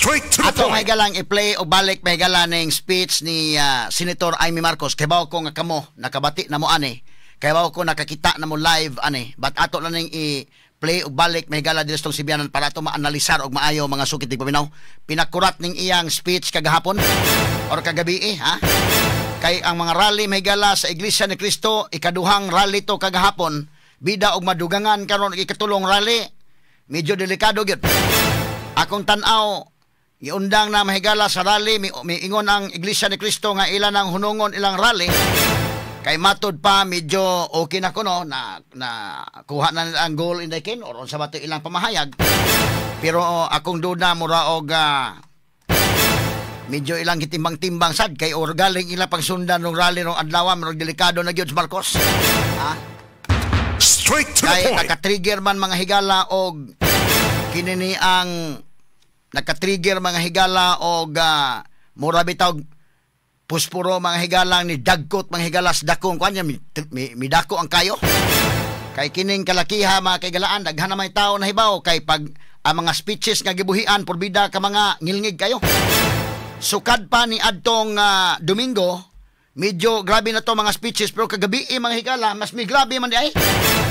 Straight to the Ato point. May galang i-play o balik may gala ning speech ni Senator Imee Marcos. Kay ko nga kamo nakabati na mo ani. Kay ko nakakita na mo live ani. But ato lang ning i-play og balik may gala dito sa Sibianan para ato maanalisar og maayo, mga sukit paminaw. Pinakurat ning iyang speech kagahapon or kagabi eh, ha? Kay ang mga rally may gala sa Iglesia ni Cristo, ikaduhang rally to kagahapon, bida og madugangan karon ikatulong rally. Medyo delikado gyud. Akong tan-aw, giundang na mahigala sa rally, miingon ang Iglesia ni Cristo nga ilan ang hunungon ilang rally. Kay matud pa medyo okay na kuno na na kuha na nila ang goal in the kin or unsa ba to ilang pamahayag. Pero akong duda mura og medyo ilang gitimbang-timbang sad kay or galing ila pagsundan ng rally rong adlaw, murag delikado na gyud sa Marcos. Ha? Straight to the Kay point. naka-trigger man mga higala og kini ni ang naka-trigger mga higala og mura bitaw puspuro mga higalang ni dagkot mga higala sa dakong kuan niya midako ang kayo. Kay kining kalakiha mga kaigalaan, daghan na may tao na hibaw kay pag ang mga speeches nga gibuhian porbida ka mga ngilngig kayo. Sukad pa ni adtong Domingo, medyo grabe na to mga speeches, pero kagabi mga higala mas mi grabe man di ay.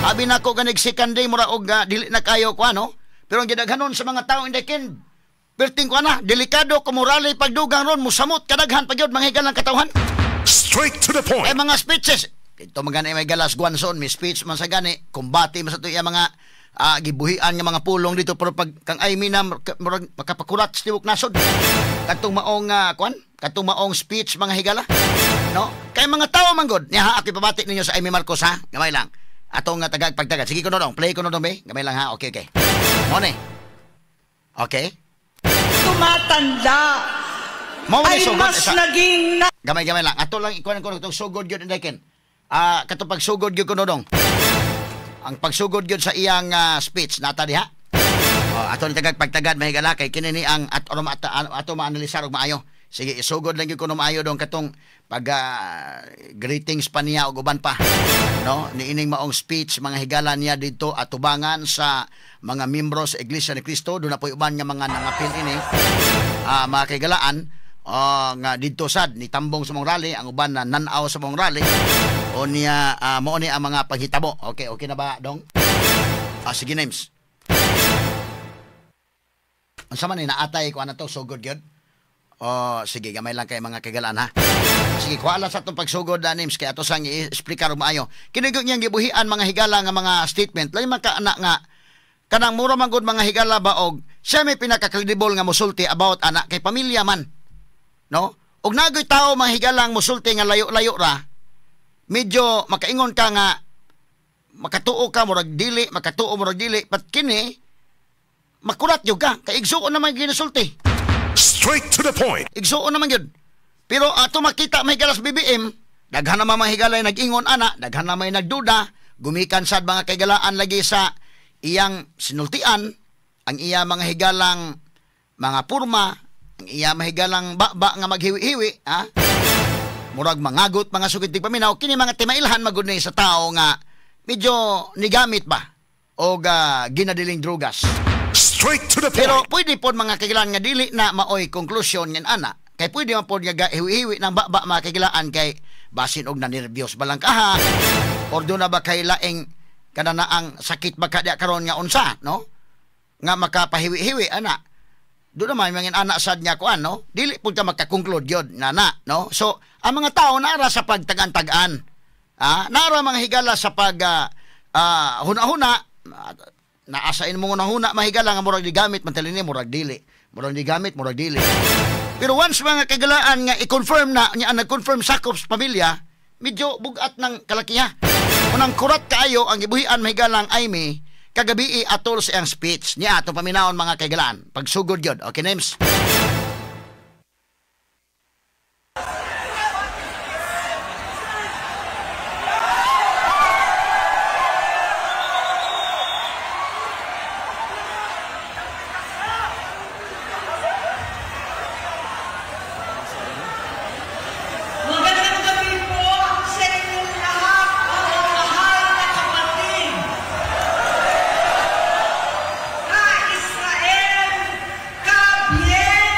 Abi nako ganig second day mura og dili na kayo kuan no. Pero ang gidaghanon sa mga tao inday ken perting kuan na delikado kumurali pagdugang ron musamot kadaghan pa gyud mga higalang katawhan. Straight to the point. Ay mga speeches ito mga may galas Guanzon may speech man sa gani kumbati man sa tuya mga gibuhian nga mga pulong dito, pero pag kang ay mina murag makapakurat sa tibuok nasod kadtong maong kuan kadtong maong speech mga higala no. Kay mga tawo man gud niya ha, ako ipabati ninyo sa Imee Marcos ha, gamay lang atong nga tagag pagtagad. Sige kuno dong, play kuno dong be, gamay lang ha. Okay okay mo ni okay tumatanda mo ni ay sugod mas isa. Naging Gamay gamay lang ato lang ikuan ko itong sugod gyud inday. Katong pagsugod gyud kuno dong. Ang pagsugod gyud sa iyang speech nata diha. Oh, ato ni tagag pagtagad mahigala kay kini ni ang at ato maanalisar og maayo. Sige, isugod lang gyud kuno maayo dong katong pag greetings pa niya og uban pa. No, niining maong speech mga higala niya didto atubangan sa mga miyembro sa Iglesia ni Cristo, doon na po'y uban nga mga nangapil ini. Mga kaigalaan nga didto sad ni tambong sa mong rally, ang uban na nan-aw sa mong rally o niya mao ni ang mga paghitabo. Okay, okay na ba dong? Sige names. Unsa man ni naatay ko ana to sugod gyud? Oh, sige gamay lang kay mga kaigalaan ha. Sige, kuha lang sa atong pagsugod na names kay ato sang i-explicar og maayo. Kini gyud niyang gibuhian mga higala nga mga statement. Lain man ka ana nga kanang mura man gud mga higala ba og siya may pinaka-credible nga mosulti about ana kay pamilya man. No? Og nagoy tao mga higalang mosulti nga layo-layo ra, medyo makaingon ka nga makatuo ka murag dili, makatuo murag dili, but kini makurat gyud ka kay igsuon naman ginasulti. Straight to the point. Igsuon naman gyud. Pero ato makita may galas BBM, daghan naman mga higalay nag-ingon ana, daghan naman may nagduda, gumikan sad mga kaigalaan lagi sa iyang sinultian, ang iya mga higalang mga purma, ang iya mga higalang baba nga maghiwi-hiwi, ha? Murag mangagot mga sugid tig paminaw, kini mga timailhan magud ni sa tao nga medyo nigamit ba og ginadiling drugas. Straight to the point. Pero pwede pod mga kaigalaan nga dili na maoy conclusion ngan ana. Kay pwede man pod nga hiwi-hiwi ng baba mga kaigalaan kay basin og nanerbyos ba lang kaha or do na ba kay laing kananaang sakit ba kadya karon nga unsa no nga makapahiwi-hiwi ana. Do na may mga anak sad nga kuan no, dili pud ka makakonclude gyud na na no. So ang mga tao naara sa pagtagan-tagan, naara mga higala sa pag huna-huna, naasain mo huna-huna mahigala nga murag digamit man tali ni murag dili, murag digamit murag dili. Pero once mga kagalaan nga i-confirm na niya, nag-confirm sakop sa pamilya, medyo bugat ng kalakiha. Unang kurat kaayo ang gibuhian mahigalang Imee kagabi atol sa iyang speech niya atong paminawon mga kaigalaan. Pagsugod gyud. Okay names. Magandang gabi po sa inyong lahat, mga mahal na kapatid. Ka-Israel, ka-bien!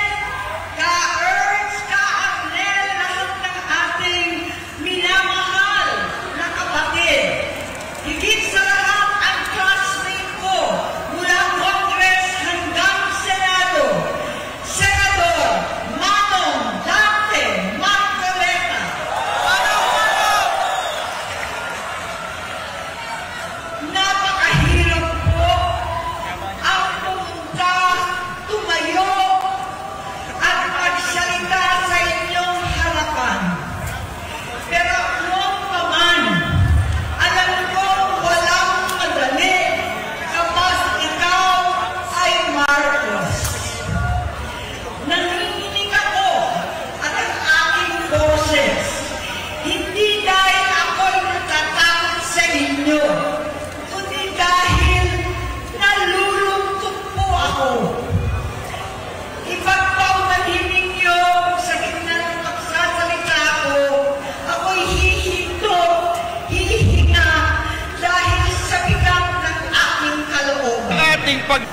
pag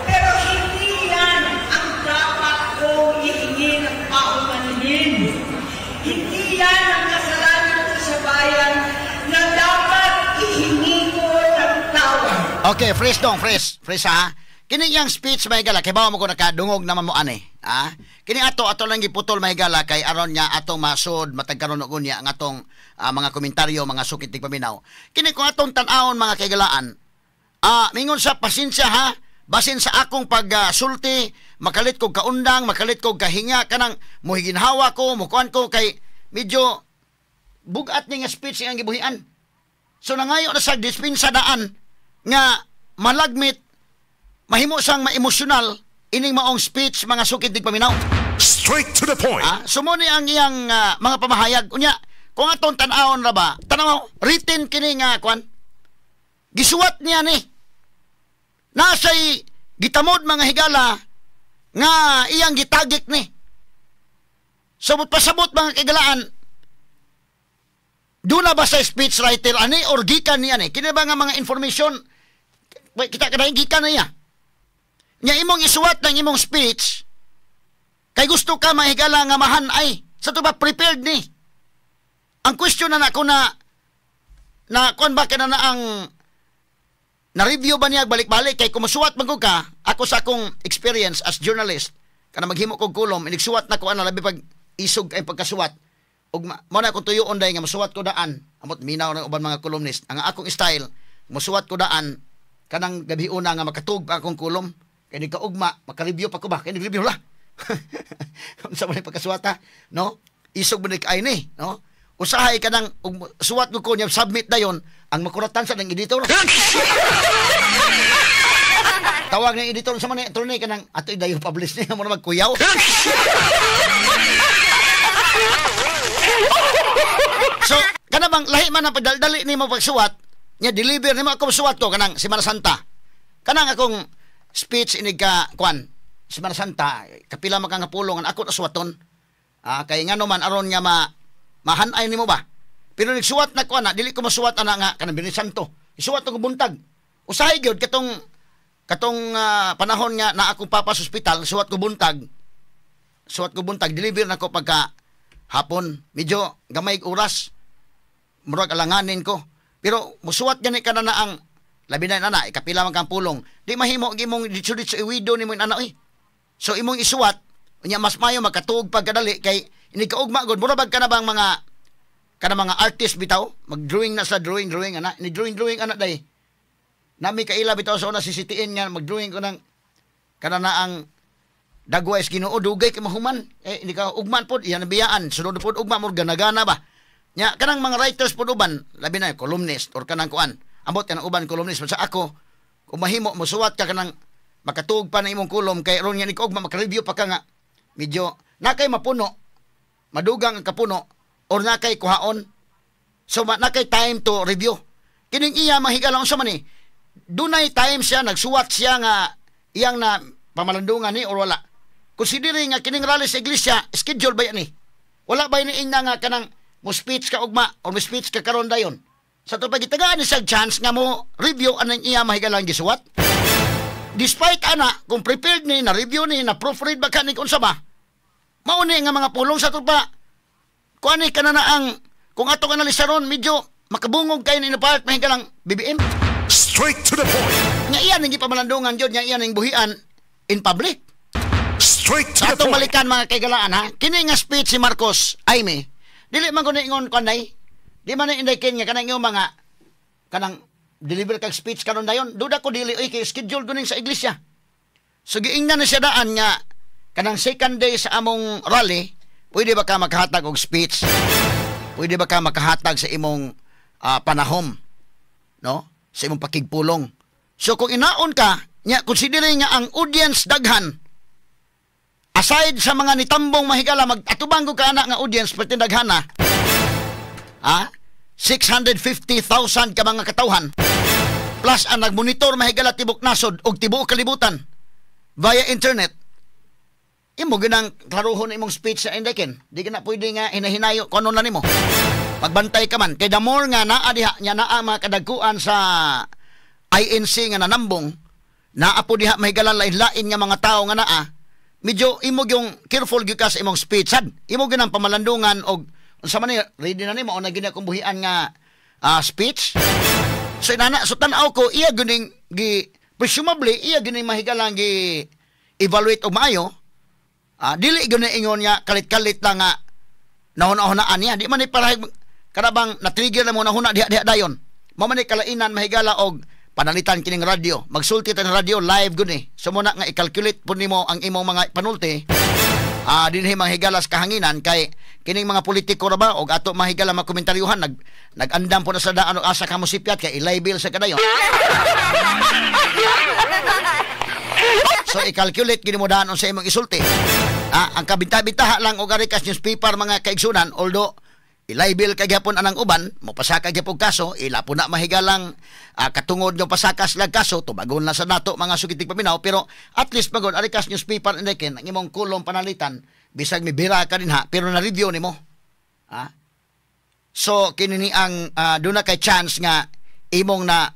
Pero hindi yan ang dapat kong ihingi ng paumanhin. Hindi yan ang kasalanan ko sa bayan na dapat ihingi ko ng tawad. Okay, fresh dong, fresh. Fresh ha. Kini iyang speech, mga higala, kay bawa mo ko nakadungog naman mo ani. Ha? Kini ato ato lang giputol, mga higala, kay aron nga atong masud matagkaron og unya ang atong mga komentaryo, mga sukit paminaw. Kini kung atong tan-awon, mga kahigalaan, mingon sa pasensya ha, basin sa akong pagsulti, makalit kog kaundang, makalit kog kahinga, kanang muhiginhawa ko, mukuan ko kay medyo bugat ni nga speech iyang gibuhian. So nangayo na sa dispensa daan nga malagmit mahimo sang maemosyonal ining maong speech, mga sukit tigpaminaw. Straight to the point. Ah, sumuni ang iyang mga pamahayag. Unya, kung atong tan-awon ra ba, tanaw, written kini nga kwan. Gisuwat niya ni. Nasay gitamod, mga higala, nga iyang gitagik ni. Sabot pasabot, mga kahigalaan, doon na ba sa speech writer ani or gikan niya ni? Kini ba nga mga information kita kada gikan na niya? Nya imong isuwat ng imong speech kay gusto ka, mahigala, nga mahanay. Sa to ba prepared ni? Ang question na nako na na kuan ba kana na ang na-review ba niya balik-balik kay kung musuwat man ka, ako sa akong experience as journalist, kana maghimo kog kulom, inigsuwat na ko ana, labi pag isog kay pagkasuwat. Ug mo na akong tuyoon day nga musuwat ko daan, amot minaw ng uban mga columnist. Ang akong style, musuwat ko daan kanang gabi una nga makatug pa akong kulom. Kay nagkaugma, maka-review pa ko ba? Kay nag-review la. Unsa man pagkasuwata, no? Isog man kay ni, no? Usahay ka nang ug suwat ko ko niya submit dayon ang makuratan sa ng editor. Tawag ng editor sa man attorney kanang ato dayo publish niya mo na magkuyaw. So, kana bang lahi man ang pagdaldali nimo pagsuwat, nya deliver nimo akong suwat ko kanang Semana Santa. Kanang akong speech inig ka kwan Semana Santa, kapila man ka nga pulong ang ako na suwaton. Kay ngano man aron nga ma mahanay nimo ba? Pero nagsuwat na ko ana, dili ko masuwat ana nga kanang Biyernes Santo. Isuwat ko buntag. Usahay gyud katong katong panahon nga na akong papa sa ospital, suwat ko buntag. Suwat ko buntag, deliver na ko pagka hapon. Medyo gamay oras. Murag alanganin ko. Pero musuwat gani ka na na ang labi na na ikapila man kang pulong. Di mahimo imong ditso-ditso iwido nimo ana oy. So imong isuwat, unya mas mayo makatuog pagkadali kay inikaugma gud mura bag ka na bang mga kana mga artist bitaw, mag-drawing na sa drawing drawing ana, ni drawing drawing ana day. Nami kaila bitaw sa una CCTN nga mag-drawing ko ng kana na ang dagway sa Ginoo dugay kay mahuman eh hindi ka ugman pod iyan biyaan sunod pod ugma mo ganagana ba nya kanang mga writers pod uban labi na columnist or kanang kuan ambot kanang uban columnist sa ako kung mahimo mosuwat ka kanang makatuog pa na imong kulom kay ron nga ni ugma maka-review pa ka nga medyo na kay mapuno madugang ang kapuno or na kay kuhaon so na kay time to review kining iya mahigala unsa man ni dunay time siya nagsuwat siya nga iyang na pamalandungan ni or wala. Considering nga kining rally sa iglesia, schedule ba yan eh? Wala ba ni ingna nga kanang mo speech ka ugma or mo speech ka karon dayon? Sa to pagitagaan ni siya chance nga mo review anang iya mahigalang gisuwat. Despite ana, kung prepared ni, na review ni, na proofread ba ka ni kung sa ba, mauni nga mga pulong sa to pa. Kung ani ka na na ang, kung atong analisa ron, medyo makabungog kayo ni part mahigalang BBM. Straight to the point. Nga iyan ang gipamalandungan yun, nga iyan ang buhian in public. Straight to the Atong point. Balikan, mga kaigalaan ha. Kini nga speech si Marcos Imee, dili man ko ingon kanay. Di man na inday ken nga kanang iyong mga kanang deliver kag speech karon dayon. Duda ko dili oy kay schedule ko ning sa iglesia. So giingnan na siya daan nga kanang second day sa among rally, pwede ba ka makahatag og speech? Pwede ba ka makahatag sa imong panahom? No? Sa imong pakigpulong. So kung inaon ka, nya considering nga ang audience daghan, aside sa mga nitambong, mahigala, mag-atubang ko ka ana nga audience perti daghana. Ha? 650,000 ka mga katawhan. Plus ang nagmonitor, mahigala, tibok nasod og tibuok kalibutan via internet. Imo ginang klarohon imong speech sa indekin. Di ka na pwede nga hinahinayo kung ano na nimo. Magbantay ka man. Kay the more nga naa diha nya naa mga kadagkuan sa INC nga nanambong. Naa po diha mahigala lain-lain nga mga tao nga naa. Medyo imo yung careful gyud ka sa imong speech sad. Imo gyud ang pamalandungan og unsa man ni ready na nimo na gyud akong buhian nga speech. So inana, so tan-aw ko iya gyud gi presumably iya gyud mahigala gi evaluate og maayo. Dili gyud na ingon nga kalit-kalit lang nga nahuna-hunaan niya. Di man ni para kanabang na-trigger na mo nahuna diha dayon. Mao man ni kalainan mahigala og panalitan kining radyo. Magsulti ta ng radyo live gud ni. So muna nga i-calculate pud nimo ang imong mga panulti. Dinhi manghigala sa kahanginan kay kining mga politiko ra ba og ato mahigala makomentaryuhan nag-andam po na sa daan og asa ka mo sipyat kay i-libel sa kadayon. So i-calculate gini mo daan unsa imong isulti. Ang kabinta-bintaha lang og arikas newspaper mga kaigsunan, although i-libel kay gyapon anang uban, mopasaka gyapon kaso, ila po na mahigalang katungod ng pasakas lag kaso, tubagon na sa nato mga sugitig paminaw, pero at least magod arikas newspaper indeken ang imong kulong panalitan, bisag mibira ka din ha, pero na-review nimo. So kini ni ang duna kay chance nga imong na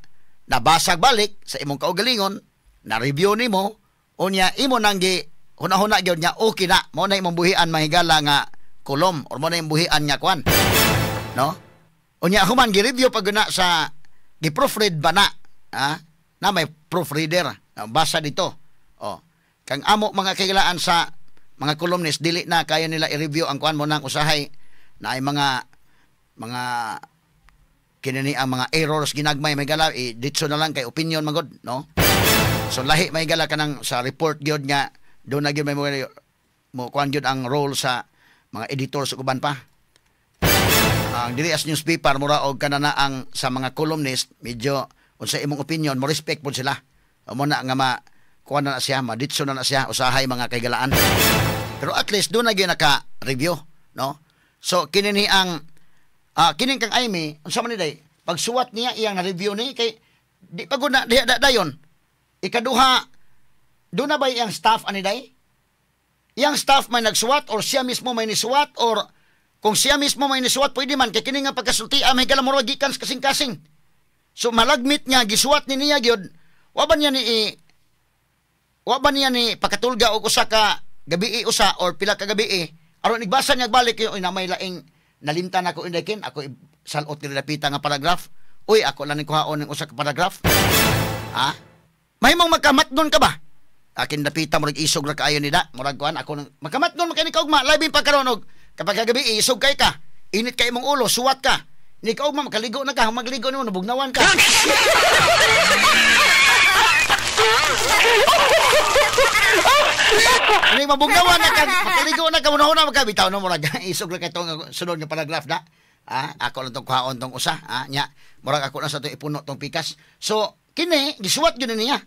nabasag balik sa imong kaugalingon, na-review nimo, unya imo nang gi huna-huna gyud nga okay na, mao na imong buhian mahigala nga kolom or mo na yung buhian nga kuan, no? Unya human gi-review pag na sa gi-proofread ba na, na may proofreader basa dito. Oh, kang amo mga kagilaan sa mga columnist dili na kaya nila i-review ang kuan mo nang usahay na ay mga kinini ang mga errors ginagmay may gala ditso na lang kay opinion magod, no? So lahi may gala kanang sa report gyud nga do na gyud may mo kuan gyud ang role sa mga editor sa uban pa. Ang dili as newspaper mura og kanana ang sa mga columnist medyo unsa imong opinion mo respect pud sila. Mo na nga ma kuan na siya, maditso na na siya usahay mga kaigalaan. Pero at least do na gyud naka-review, no? So kini ni ang kining kang Amy unsa man ni day pagsuwat niya iyang na-review ni kay di pa gud na diha dayon. Ikaduha, do na ba iyang staff ani day? Iyang staff may nagsuwat or siya mismo may nisuwat, or kung siya mismo may nisuwat pwede man kay kini nga pagkasulti may galamura gikan sa kasing-kasing. So malagmit niya gisuwat ni niya gyud, wa ba niya ni pakatulga og usa ka gabi usa or pila ka gabi aron igbasa niya balik oy na may laing nalimtan ako indekin ako salot ni lapita nga paragraph, uy ako lang ni kuhaon ng usa ka paragraph. Mahimong magkamatnon ka ba? Akin napita murag isog ra kaayo nida murag kuan ako nang makamatnon man kay ni kaugma labi pa karon og kapag kagabi isog kay ka, init kay imong ulo, suwat ka ni kaugma makaligo na ka, magligo nimo nabugnawan ka. Ani mabugnawan na ka, makaligo na ka, una-una magkabitaw no murag isog ra kay tong sunod nga paragraph na. Ako lang tong kuhaon tong usa, nya murag ako na sa tong ipuno tong pikas. So kini gisuwat gyud niya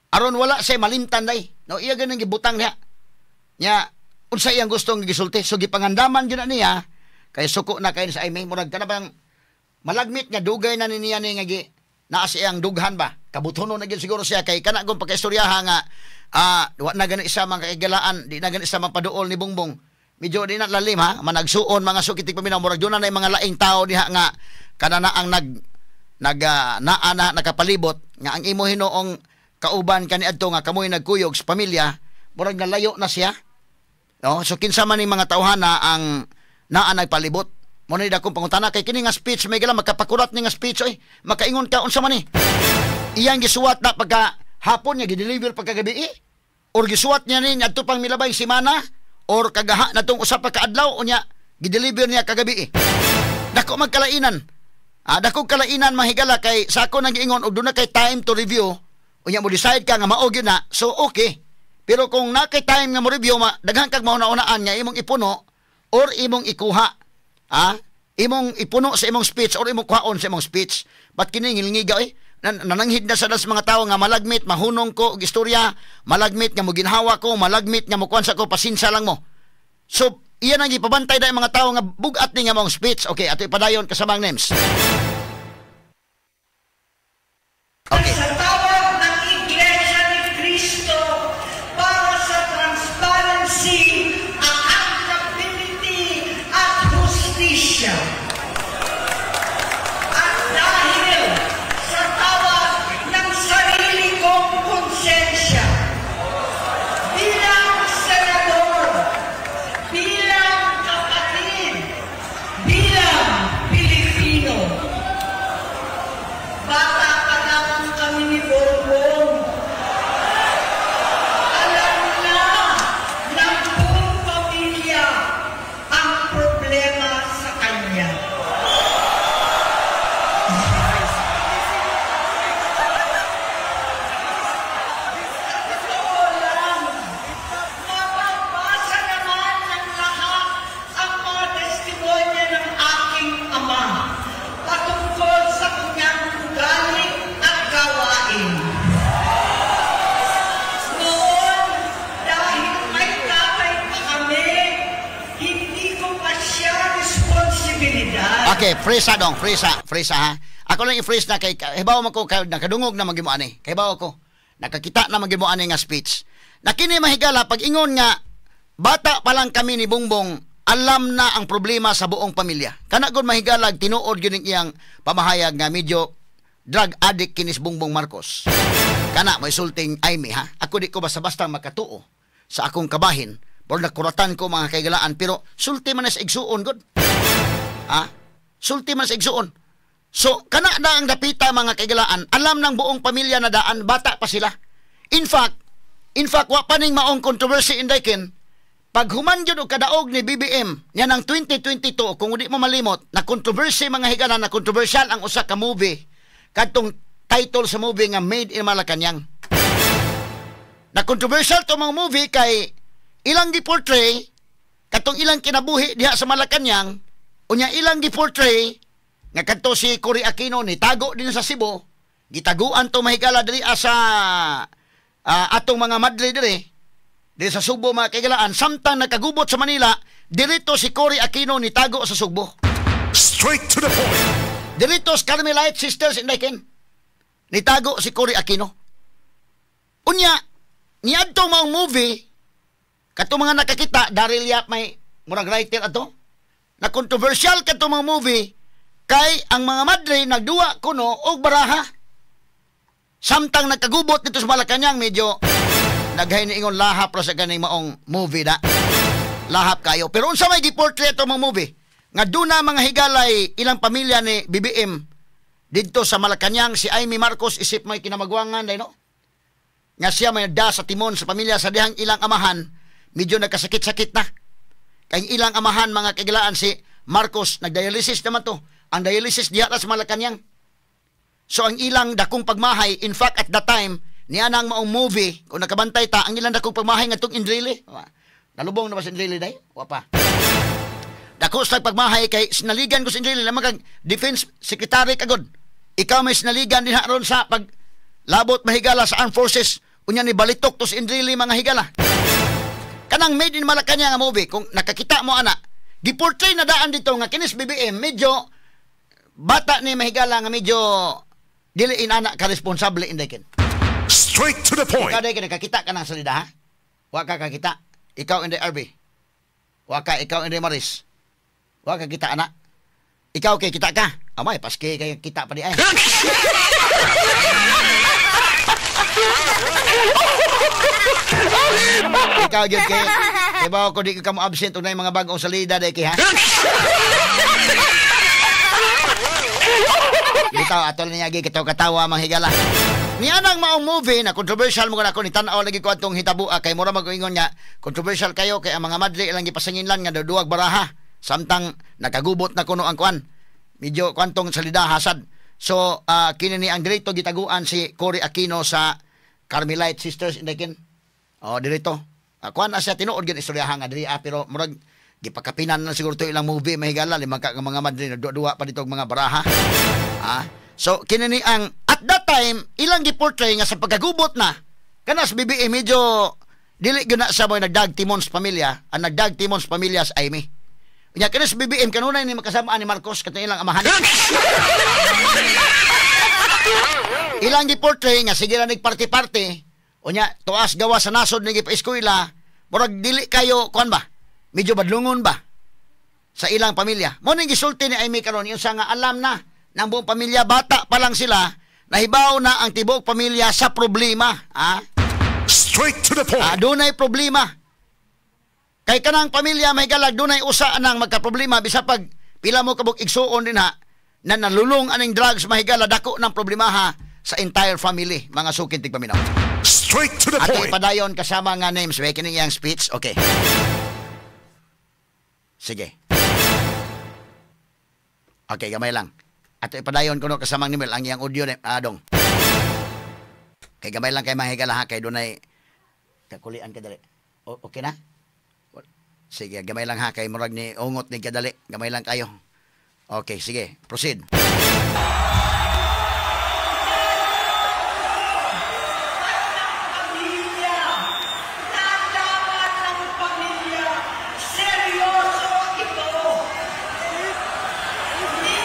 aron wala siya malimtan day, no? Iya ganang gibutang niya. Nya unsa iyang gustong gisulti, so gipangandaman gyud na niya kay suko na kay sa Amy murag kana bang malagmit nga dugay na ni niya ni nga gi naa sa iyang dughan ba, kabuthono na gyud siguro siya kay kana gon pagkaistoryaha nga wa na gani isa man kaigalaan, di na gani isa man paduol ni Bongbong. Medyo di na lalim ha, managsuon mga sukitik paminaw murag doon na mga laing tao diha nga kana na ang nag nag naa na nakapalibot nga ang imo hinuong kauban kaniadto nga kamoy nagkuyog sa pamilya, murag nalayo na siya, no? So kinsa man ning mga tawhana ang naa nagpalibot mo ni dakong pangutana kay kini nga speech may gala makapakurat ni nga speech oy makaingon ka unsa man ni iyang gisuwat na pagka hapon niya gideliver pagkagabi or gisuwat niya ni adto pang milabay semana or kagaha na tong usa pa ka adlaw unya gideliver niya kagabi. Dako magkalainan. Dako kalainan mahigala kay sa ako nang giingon og duna kay time to review unya mo decide ka nga mao gyud na, so okay. Pero kung na kay time nga mo review ma daghan kag mahuna-unaan nga imong ipuno or imong ikuha, imong ipuno sa imong speech or imong kuhaon sa imong speech. But kini ngilngiga nananghid na sa mga tawo nga malagmit mahunong ko og istorya, malagmit nga moginhawa ko, malagmit nga mokuan sa ko, pasensya lang mo. So iyan ang gipabantay na mga tao nga bugat ni nga mong speech. Okay, ato ipadayon kasamang names. Okay. Sa tawag ng Iglesia ni Cristo para sa transparency, accountability at hustisya. At dahil sa tawag ng sarili kong Okay, freeze dong, freeze, freeze ha. Ako lang i-freeze na kay hibaw man ko nakadungog na magymo ani. Kay hibaw ko nakakita na magymo ani nga speech. Na kini mahigala pag ingon nga bata pa lang kami ni Bongbong, alam na ang problema sa buong pamilya. Kana gud mahigalag tinuod gyud iyang pamahayag nga medyo drug addict kinis Bongbong Marcos. Kana may sulting Imee ha. Ako di ko basta-basta makatuo sa akong kabahin. Por nakuratan ko mga kaigalaan pero sulti man sa igsuon gud. Ha? Sulti man sa igsuon. So kana na ang dapita mga kaigalaan, alam ng buong pamilya na daan bata pa sila. In fact, wa pa ning maong controversy indayken. Pag human gyud og kadaog ni BBM niya ng 2022, kung di mo malimot, na controversy mga higala, na controversial ang usa ka movie kadtong title sa movie nga Made in Malacanang. Na controversial to mga movie kay ilang gi-portray katong ilang kinabuhi diha sa Malacanang, unya ilang gi-portray nga kadto si Cory Aquino ni tago din sa Cebu, gitaguan to mahigala diri sa atong mga madre diri diri sa Sugbo mga kaigalaan, samtang nakagubot sa Manila, dirito si Cory Aquino ni tago sa Sugbo. Straight to the point. Dirito sa Carmelite Sisters in Daken nitago si Cory Aquino. Unya niadto maong movie katong mga nakakita, Daryl Yap may murag writer ato, na controversial katong mga movie kay ang mga madre nagduwa kuno og baraha. Samtang nagkagubot dito sa Malacanang, medyo naghay ni ingon lahap ra sa ganing maong movie na. Lahap kayo. Pero unsa may gi-portray ato mga movie? Nga duna mga higalay ilang pamilya ni BBM didto sa Malacanang, si Imee Marcos isip may kinamagwangan day no? Nga siya may da sa timon sa pamilya sa dihang ilang amahan, medyo nagkasakit-sakit na. Kay ilang amahan mga kaigalaan si Marcos nagdialysis naman to. Ang dialysis diha ra sa Malacanang. So ang ilang dakong pagmahay, in fact at that time, niya nang maong movie, kung nakabantay ta, ang ilang dakong pagmahay ngadtong Enrile. Nalubong na ba si Enrile day? Wa pa. Dako sa pagmahay kay sinaligan ko si Enrile lamang kag defense secretary kagod. Ikaw may sinaligan din ron sa paglabot mahigala sa armed forces. Unya ni balitok to si Enrile mga higala. Kanang Made in Malacanang nga movie, kung nakakita mo ana, giportray na daan dito nga kinis BBM medyo bata ni mahigala nga medyo dili inana ka responsable indayken. Straight to the point. Ikaw day nakakita ka ng salida ha? Wa ka kakita. Ikaw inday RB. Wa ka, ikaw inday Maris. Wa ka kita ana. Ikaw kay kita ka. Amay paske kay kita pa di ay. Ikaw gyud kay ibaw ko di ka mo absent unay mga bag-ong salida day kay ha. Bitaw atol niya gi kitaw katawa mga higala. Niya nang maong movie na controversial mo ako ni tan-aw lagi ko atong hitabua kay mura mag-ingon nga controversial kayo kay ang mga madre ilang gipasanginlan nga duwag baraha samtang nakagubot na kuno ang kuan. Medyo kuantong salida hasad. So kini ni ang dirito gitaguan si Cory Aquino sa Carmelite Sisters in Daken. Oh dirito. Kuan na siya tinuod gyud istoryahan nga diri pero murag gipakapinan na siguro to ilang movie mahigala limang ka mga madre nagduwa pa dito og mga baraha. So kini ni ang at that time ilang gi-portray nga sa pagkagubot na kanas BBM medyo dili gyud na sa mo nagdag timon sa pamilya, ang nagdag timon sa pamilya sa Imee. Unya kanas BBM kanunay ni makasama ni Marcos katong ilang amahan. Ilang gi-portray nga sige ra nagparty-party unya tuas gawa sa nasod ni gipa-eskwela murag dili kayo kuan ba? Medyo badlungon ba sa ilang pamilya. Mo ning gisulti ni Imee karon yung sa nga alam na ng buong pamilya, bata pa lang sila, nahibaw na ang tibuok pamilya sa problema. Ha? Straight to the point. Dunay problema. Kay kanang pamilya may galag, dunay usa nang magkaproblema, bisa pag pila mo kabuk igsuon din ha, na nalulong aning drugs mahigala, dako ng problemaha sa entire family, mga sukin tigpaminaw. Straight to the Ato point. Ipadayon kasama nga names, may kining iyang speech. Okay. Sige. Okay, gamay lang. Ato ipadayon kuno kasamang ni Mel ang iyang audio ni adong. Kay gamay lang kay mahigala ha kay dunay kakulian kadali. Okay na? Sige, gamay lang ha kay murag ni ungot ni kadali. Gamay lang kayo. Okay, sige. Proceed. Pamilya. Nalaman ng pamilya. Seryoso ito. Hindi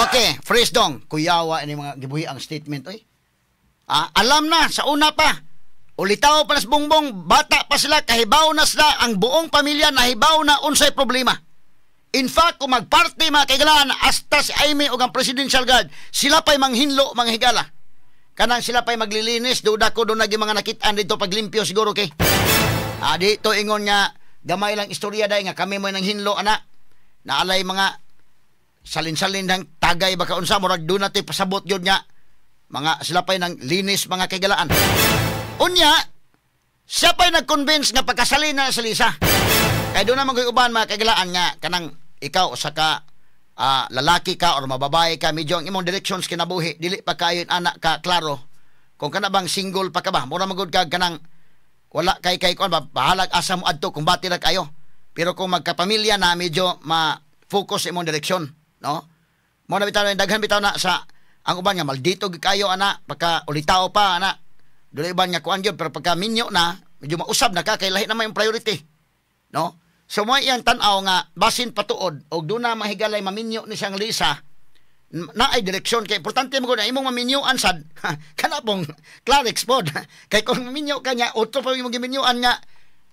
Okay, freeze dong. Kuyawa ini mga gibuhi ang statement oy. Ah, alam na sa una pa. Ulitaw pa na sa Bongbong, bata pa sila, kahibaw na sila, ang buong pamilya nahibaw na unsay problema. In fact, kung magparty, mga kahigalaan, hasta si Imee o ang presidential guard, sila pa'y manghinlo, mga higala. Kanang sila pa'y maglilinis, duda ko doon naging mga nakitaan dito paglimpyo siguro kay. Ah, dito ingon nga, gamay lang istorya dahil nga kami mo nang hinlo, ana. Naalay mga salin-salin ng tagay baka unsa, murag doon natin pasabot yun nga. Mga sila pa'y nang linis, mga kahigalaan. Unya, siya pa'y nag-convince nga pagkasalin na sa Lisa. Kaya doon naman ko'y uban, mga kahigalaan, nga kanang ikaw usa ka lalaki ka or mababae ka, medyo ang imong directions kinabuhi dili pa kayo anak ka klaro. Kung kana bang single pa ka ba, mura magud ka kanang wala kay kay kuan ba, bahalag asa mo adto kung bati ra kayo. Pero kung magkapamilya na, medyo ma-focus sa imong direksyon, no? Mo na bitaw na daghan bitaw na sa ang uban nga maldito gyud kayo ana pagka ulitao pa ana. Dili uban nga kuan gyud, pero pagka minyo na, medyo mausab na ka kay lahi na may priority, no? So mo iyang tan-aw nga basin patuod og duna mahigalay maminyo ni siyang Lisa na ay direksyon, kay importante mo na imong maminyuan sad kana pong Clarix pod, kay kung maminyo ka niya otro pa imong giminyuan nga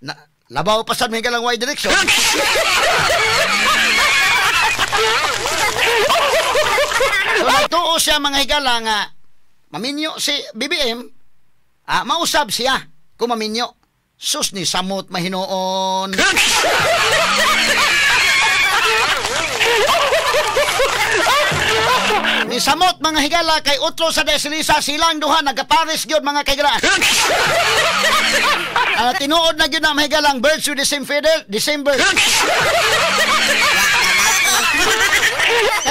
na, labaw pa sad mahigalang way direksyon. So nagtuo siya, mga higala, nga maminyo si BBM, mausab siya kung maminyo. Sus ni samot mahinoon. Ni samot, mga higala, kay otro sa desilisa silang duha nagapares gyud, mga kahigala. Tinuod na gyud na, mga higalang, birds with the same feather, the same bird.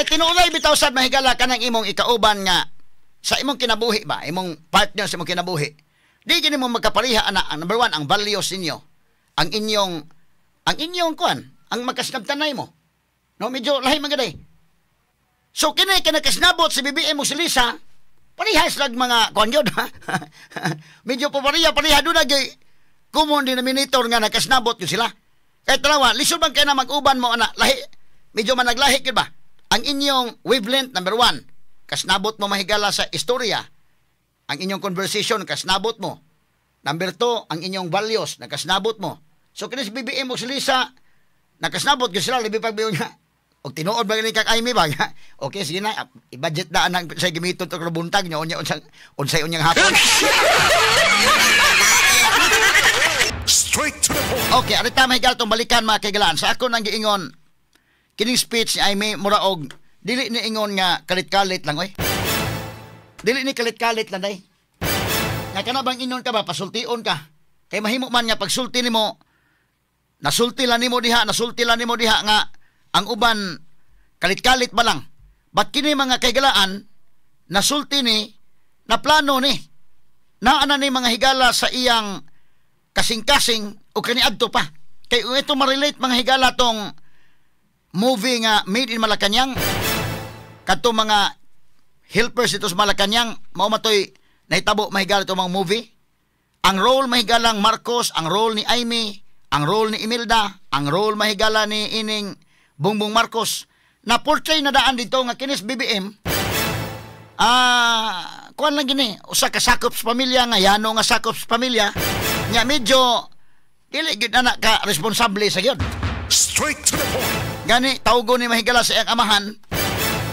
Kay tinuoday bitaw sad, mahigala, kanang imong ikauban nga sa imong kinabuhi ba, imong partner sa imong kinabuhi. Di gini mo magkapariha ana. Ang number one, ang values ninyo. Ang inyong kuan, ang magkasnabtanay mo. No, medyo lahi man gaday. So kini kinakasnabot si BBM mo si Lisa, parehas lag mga kuan gyud. Medyo pa pareha doon na gyud common denominator nga nakasnabot gyud sila. Kay tanawa, lisod man kay na mag-uban mo ana, lahi medyo man naglahi gyud ba? Ang inyong wavelength number one, kasnabot mo, mahigala, sa istorya. Ang inyong conversation, kasnabot mo. Number two, ang inyong values, nakasnabot mo. So, kini si BBM o si Lisa, nakasnabot gyud sila, labi pag niya. Og tinuod ba gani kag Imee ba? Okay, sige na, i-budget na anang sa gamiton to buntag niyo, unya unsay unyang hapon. Straight to the point. Okay, arita, mahigala, tong balikan, mga kaigalaan. Sa ako nang giingon, kining speech ni Imee mura og dili ni ingon nga kalit-kalit lang oy. Dili ni kalit-kalit lang day. Nga kana bang ingon ka ba, pasultion ka. Kay mahimo man nga pagsulti nimo, nasulti lang nimo diha, nasulti lang nimo diha nga ang uban kalit-kalit ba lang. But kini, mga kaigalaan, nasulti ni, na plano ni. Naana ni, mga higala, sa iyang kasing-kasing o kaniadto pa. Kay ito ma-relate, mga higala, tong movie nga Made in Malacanang, kadto mga helpers ito sa Malacanang, mao matoy nahitabo, mahigala, itong mga movie. Ang role, mahigalang Marcos, ang role ni Imee, ang role ni Imelda, ang role, mahigala, ni ining Bongbong Marcos, na portray na daan dito nga kinis BBM, kuan lang gini, usa ka sakop sa pamilya nga yano nga sakop sa pamilya, nga medyo dili gyud ana ka responsable sa gyud. Straight to the point. Gani tawgon ni, mahigala, sa iyang amahan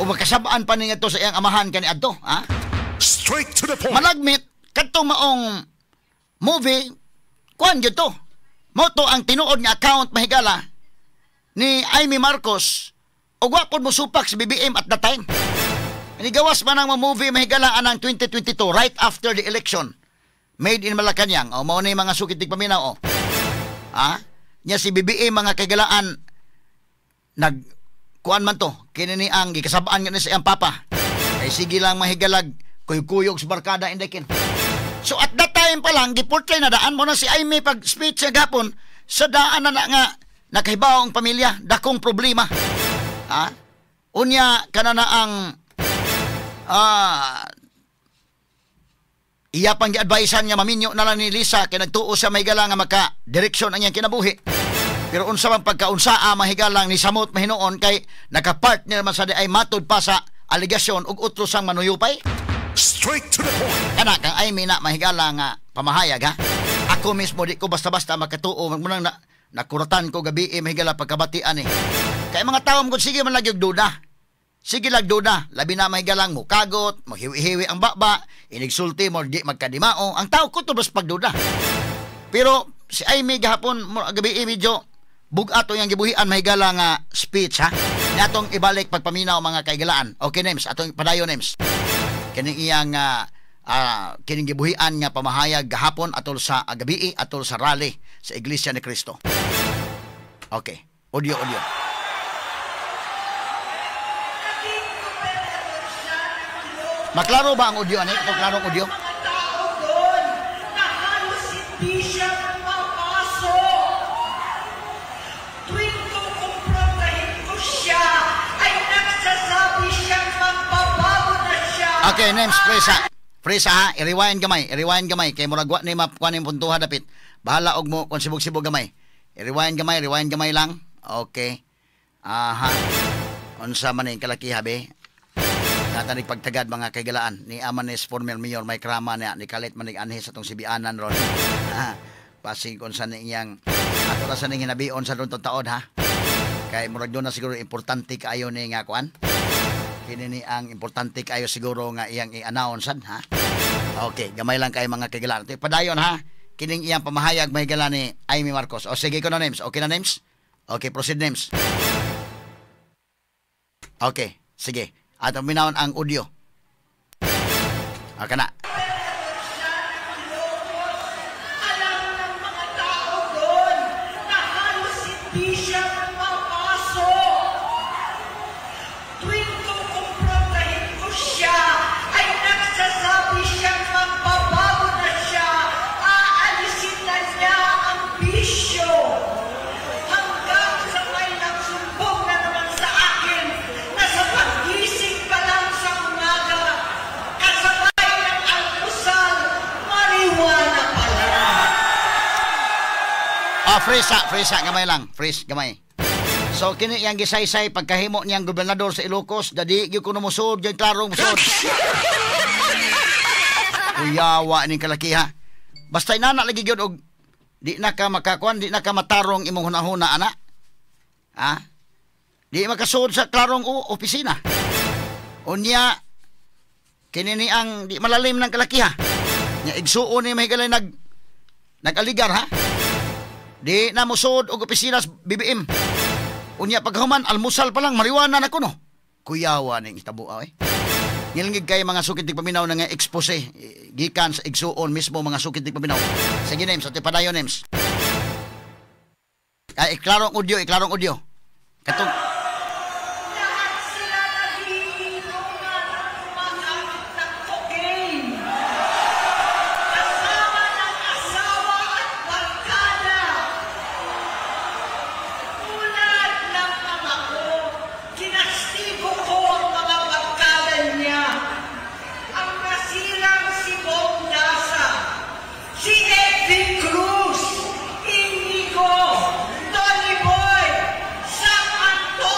o makasabaan pa ni ngadto sa iyang amahan kani adto, ha? Straight to the point. Malagmit kadtong maong movie, kuan gyud to. Mo to ang tinuod nga account, mahigala, ni Imee Marcos ug wa pod mosupak si BBM at that time. Inigawas man ang mga movie, mahigala, anang 2022, right after the election. Made in Malacanang. O mao na yung mga sukit paminaw o. Ha? Nya si BBM, mga kaigalaan, nag kuan man to kini ni ang gikasabaan nga ni sa iyang papa. Kay sige lang, mahigalag, kuyog-kuyog sa barkada indekin. So at that time pa lang giportray na daan mo na si Imee pag speech sa gapon sa daan na, na nga nakahibaw ang pamilya dakong problema. Ha? Unya kana na ang iya pang gi-advisean nga maminyo na lang ni Lisa kay nagtuo siya, mahigala, nga maka direksyon ang iyang kinabuhi. Pero unsa man pagkaunsaa, mahigalang, ni samot mahinuon kay nakapartner man sa di ay matud pa sa aligasyon ug utro sang manuyupay. Straight to the point. Kana kang Amy na mahigala nga pamahayag ha. Ako mismo di ko basta-basta makatuo munang na, nakuratan ko gabi mahigala pagkabatian eh. Kay mga tawo mo sige man lagi og duda. Sige lag duda, labi na mahigalang mo kagot, mo hiwi-hiwi ang baba, inigsulti mo di magkadimao, ang tao ko tubos pagduda. Pero si Amy gahapon gabi medyo bug-ato yang gibuhian mahigala nga speech ha. Natong ibalik pagpaminaw mga kaigalaan. Okay names, atong padayon names. Kining iyang kining gibuhian nga pamahayag gahapon atol sa gabi atol sa rally sa Iglesia ni Cristo. Okay, audio audio. Maklaro ba ang audio ani? Ito klarong audio. Mga tao doon na halos hindi siya mapasok. Tuwing kukumprontahin ko siya, ay nagsasabi siyang magbabago na siya. Okay, names, freeze ha. Freeze ha. I-rewind gamay. I-rewind gamay. Kay murag wa ni makuha ni puntuha dapit. Bahala og mo kung sibog-sibog gamay. I-rewind gamay, rewind gamay lang. Okay. Aha. Unsa man ning kalakiha be? Natanig pagtagad mga kaigalaan ni Amanes former mayor may krama niya ni Kalit manig anhi sa tong sibianan ron. Pasig unsa ni iyang ato ra sa ning hinabion sa duntong taon ha. Kay murag doon na siguro importante kaayo ni nga kuan. Kini ni ang importante kaayo siguro nga iyang i-announce ha. Okay, gamay lang kay mga kaigalaan. Padayon ha. Kining iyang pamahayag may gala ni Amy Marcos. O sige ko na names. Okay na names? Okay, proceed names. Okay, sige. At minawon ang audio. Okay na. Alam ng mga tao doon na halos hindi siya mapasok. Tuwing kukumprontahin ko siya, ay nagsasabi siyang magbabago na siya. Aalisin na niya ang bisyo. Hanggang sa may nagsumbong na naman sa akin na sa paggising pa lang sa umaga, kasabay ng almusal, marijuana pala. Ah, freeze ha, freeze ha, gamay lang. Freeze, gamay. So, kini iyang gisaysay pagkahimo niyang gobernador sa Ilocos, dadi gyud kuno mosud, gyud klarong mosud. Kuyawa ning kalakiha. Basta inana lagi gyud og di na ka makakuan, di na ka matarong imong hunahuna ana. Ha? Di makasuod sa klarong opisina. Unya kini ni ang di malalim ng kalakiha. Nya igsuon ni mahigalay nag-aligar ha. Di na mosuod og opisina sa BBM. Unya paghuman almusal pa lang mariwana na kuno. Kuyawa ning hitabo eh. Ngilngig kay mga sukit tigpaminaw na nga expose gikan sa igsuon mismo mga sukit tigpaminaw. Sige names, ate padayon names. Ay, iklarong audio, iklarong audio. Katong Lahat sila nagiinuman at kumakamit ng cocaine. Kasama ng asawa at barkada. Tulad ng ama ko, kinastigo ko ang mga barkada niya. Ang nasilang si Bong Daza, si Edwin Cruz, Inigo, Tony Boy, Sam Antonio,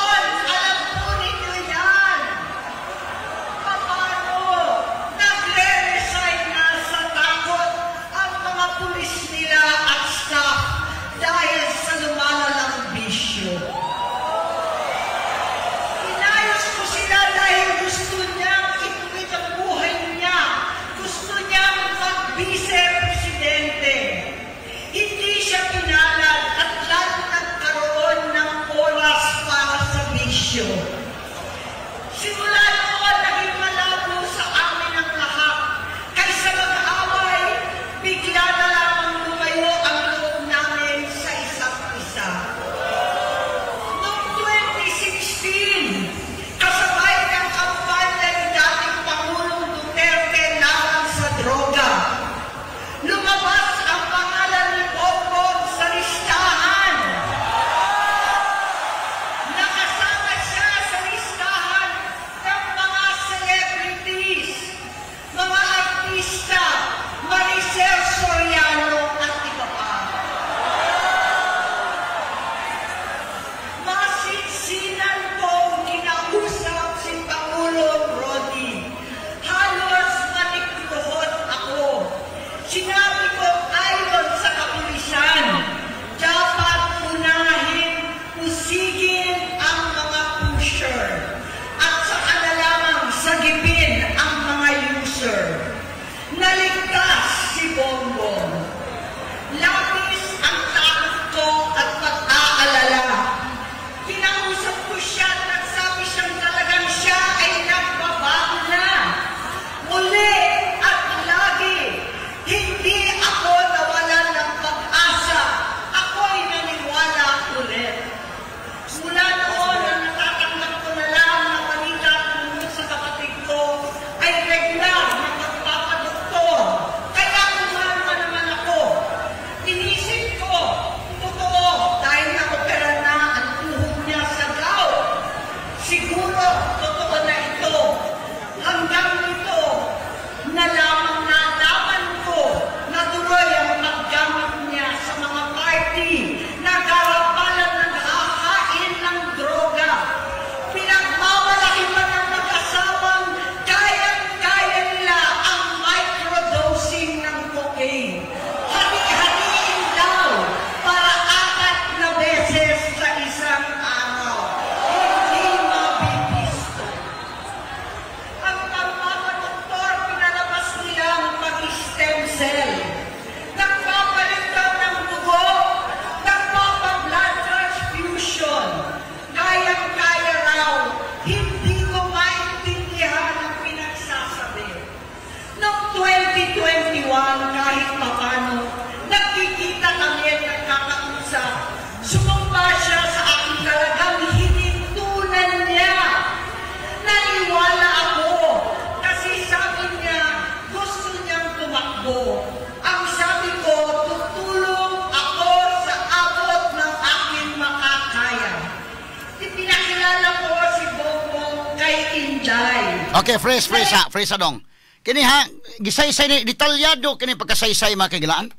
Okay, fresh, fresh ha, fresh ha dong. Kini ha, gisaysay ni, detalyado kini pagkasaysay, mga kagilaan.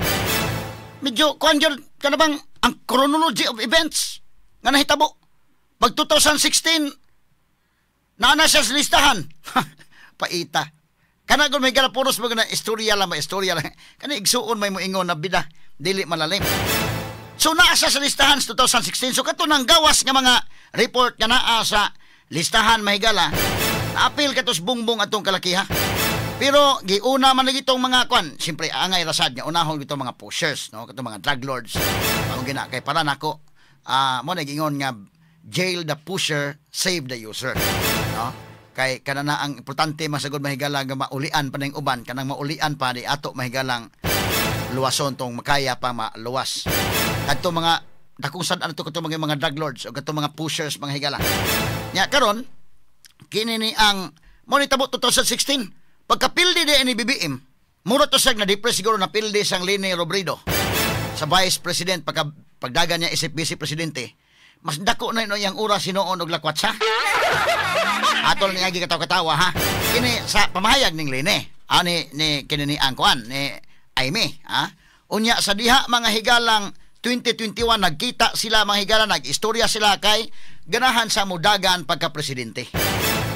Medyo, kuan jud, kana bang, ang chronology of events nga nahitabo. Pag 2016, naana siya sa listahan. Paita. Kana gud may gala puros mo na istorya lang, ma istorya lang. Kani igsuon may moingon na bida, dili malalim. So naa siya sa listahan sa 2016. So kato nang gawas nga mga report nga naa sa listahan, mahigala. Naapil katos Bongbong atong kalakiha. Pero giuna man lagi itong mga kwan, siyempre angay rasad nga unahon gitong mga pushers, no, katong mga drug lords. Ang gina kay para nako, mo nagingon nga jail the pusher, save the user, no? Kay kana na ang importante masagod, mahigala, nga maulian pa ning uban, kanang maulian pa di ato, mahigalang luwason tong makaya pa maluwas. Kadto mga dakong sad-an to, katong mga drug lords o katong mga pushers, mga higala. Nya karon kini ni ang mo nitabo 2016 pagkapildi di ni BBM, mura to siya na depress siguro na pildi sang Leni Robredo sa vice president pagka pagdagan niya isip vice presidente, mas dako na ino iyang oras sinuon og lakwatsa. Atol niya gikatawa-katawa ha. Kini sa pamahayag ning Leni, ani ni kini ni ang kuan ni Imee ha. Unya sa diha, mga higalang, 2021 nagkita sila, mga higala, nag-istorya sila kay ganahan sa mudagan pagka presidente.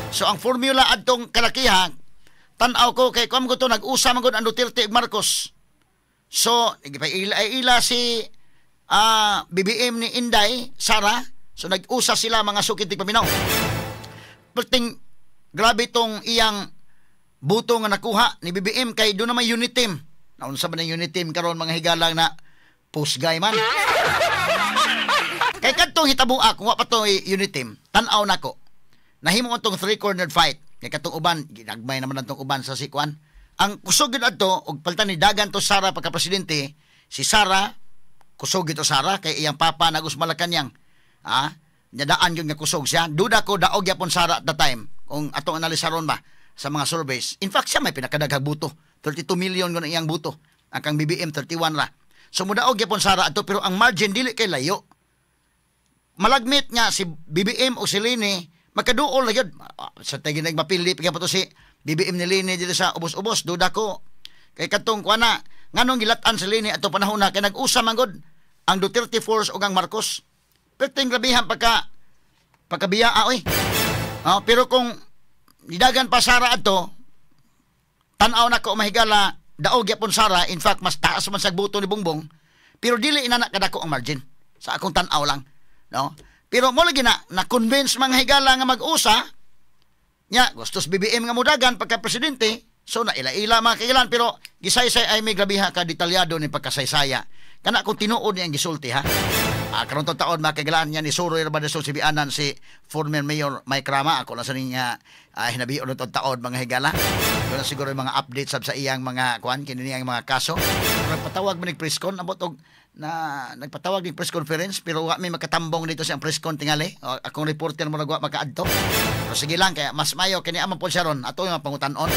So ang formula adtong kalakiha, tan-aw ko kay kuam ko to, nag-usa man gud ang Duterte ug Marcos. So ila ila si BBM ni Inday Sara, so nag-usa sila, mga sukit paminaw. Perting grabe tong iyang buto nga nakuha ni BBM kay doon na may unit team. Naunsa man ang unit team karon, mga higalang, na pusgay man. Kay kadtong hitabua kung wa pa to unit team, tan-aw nako. Nahimo atong three-cornered fight. Kay katong uban, ginagmay naman atong uban sa sikwan. Ang kusog gyud adto og palitan ni dagan to Sara pagka presidente, si Sara kusog gyud to Sara kay iyang papa nagus Malacañang. Ah, nyadaan gyud nga kusog siya. Duda ko daog gyapon Sara at the time kung atong analisaron ba sa mga surveys. In fact, siya may pinakadaghang buto. 32 million gyud ang iyang buto. Ang kang BBM 31 ra. So mudaog gyapon Sara adto pero ang margin dili kay layo. Malagmit nga si BBM o si Leni makaduol na gyud. Sa tagi nagmapili pa to si BBM ni Leni dito sa ubos-ubos, duda ko. Kay katong kuana, nganong gilat-an si Leni ato panahon na kay nag-usa man gud ang Duterte Force ug ang Marcos. Perting grabihan pagkabiyaa oy. Oh, pero kung nidagan pa Sara adto, tan-aw na ko, mahigala, daog gyapon Sara, in fact mas taas man sa buto ni Bongbong, pero dili ina na kadako ang margin sa akong tan-aw lang, no? Pero mo lagi na na-convince, mga higala, nga mag-usa nya gustos BBM nga mudagan pagka presidente, so na ila-ila, mga kailan, pero gisaysay ay may grabiha ka detalyado ni pagkasaysaya. Kana kung tinuod niyang gisulti ha. Karon tong taon, mga kailan, niya ni Suroy ra ba sa sibianan si former Mayor Mike Rama ako lang sa niya hinabion tong taon, mga higala. Doon na siguro yung mga updates sab sa iyang mga kuan kini niyang mga kaso. Pero nagpatawag man nig press con abot og na nagpatawag nig press conference pero wa may makatambong dito sa press con tingali. O, akong reporter mo nagwa makaadto. Pero sige lang kaya mas mayo kini amang po siya ron ato yung mga pangutan-on.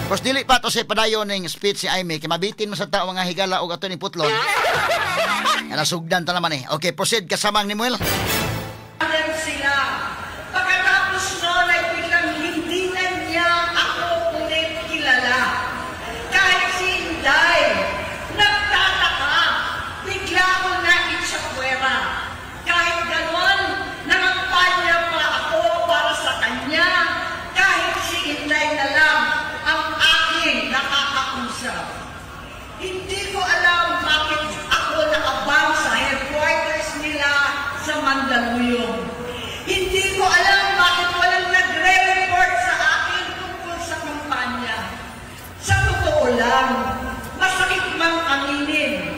Pero dili pa to sa padayon ning speech si Imee kay mabitin man sa tao, mga higala, og ato ning putlon. Nga nasugdan ta naman eh. Okay, proceed kasamang ni Muel. Sila. Pagkatapos noon ay biglang hindi na niya ako ulit kilala. Kahit si Inday, nagtataka, bigla ako naitsakwera. Kahit ganon, nangampanya pa ako para sa kanya. Kahit si Inday na lang ang aking nakakausap. Hindi ko alam bakit ako naka-ban sa headquarters nila sa Mandaluyong. Hindi ko alam bakit walang nagre-report sa akin tungkol sa kampanya. Sa totoo lang, masakit mang aminin,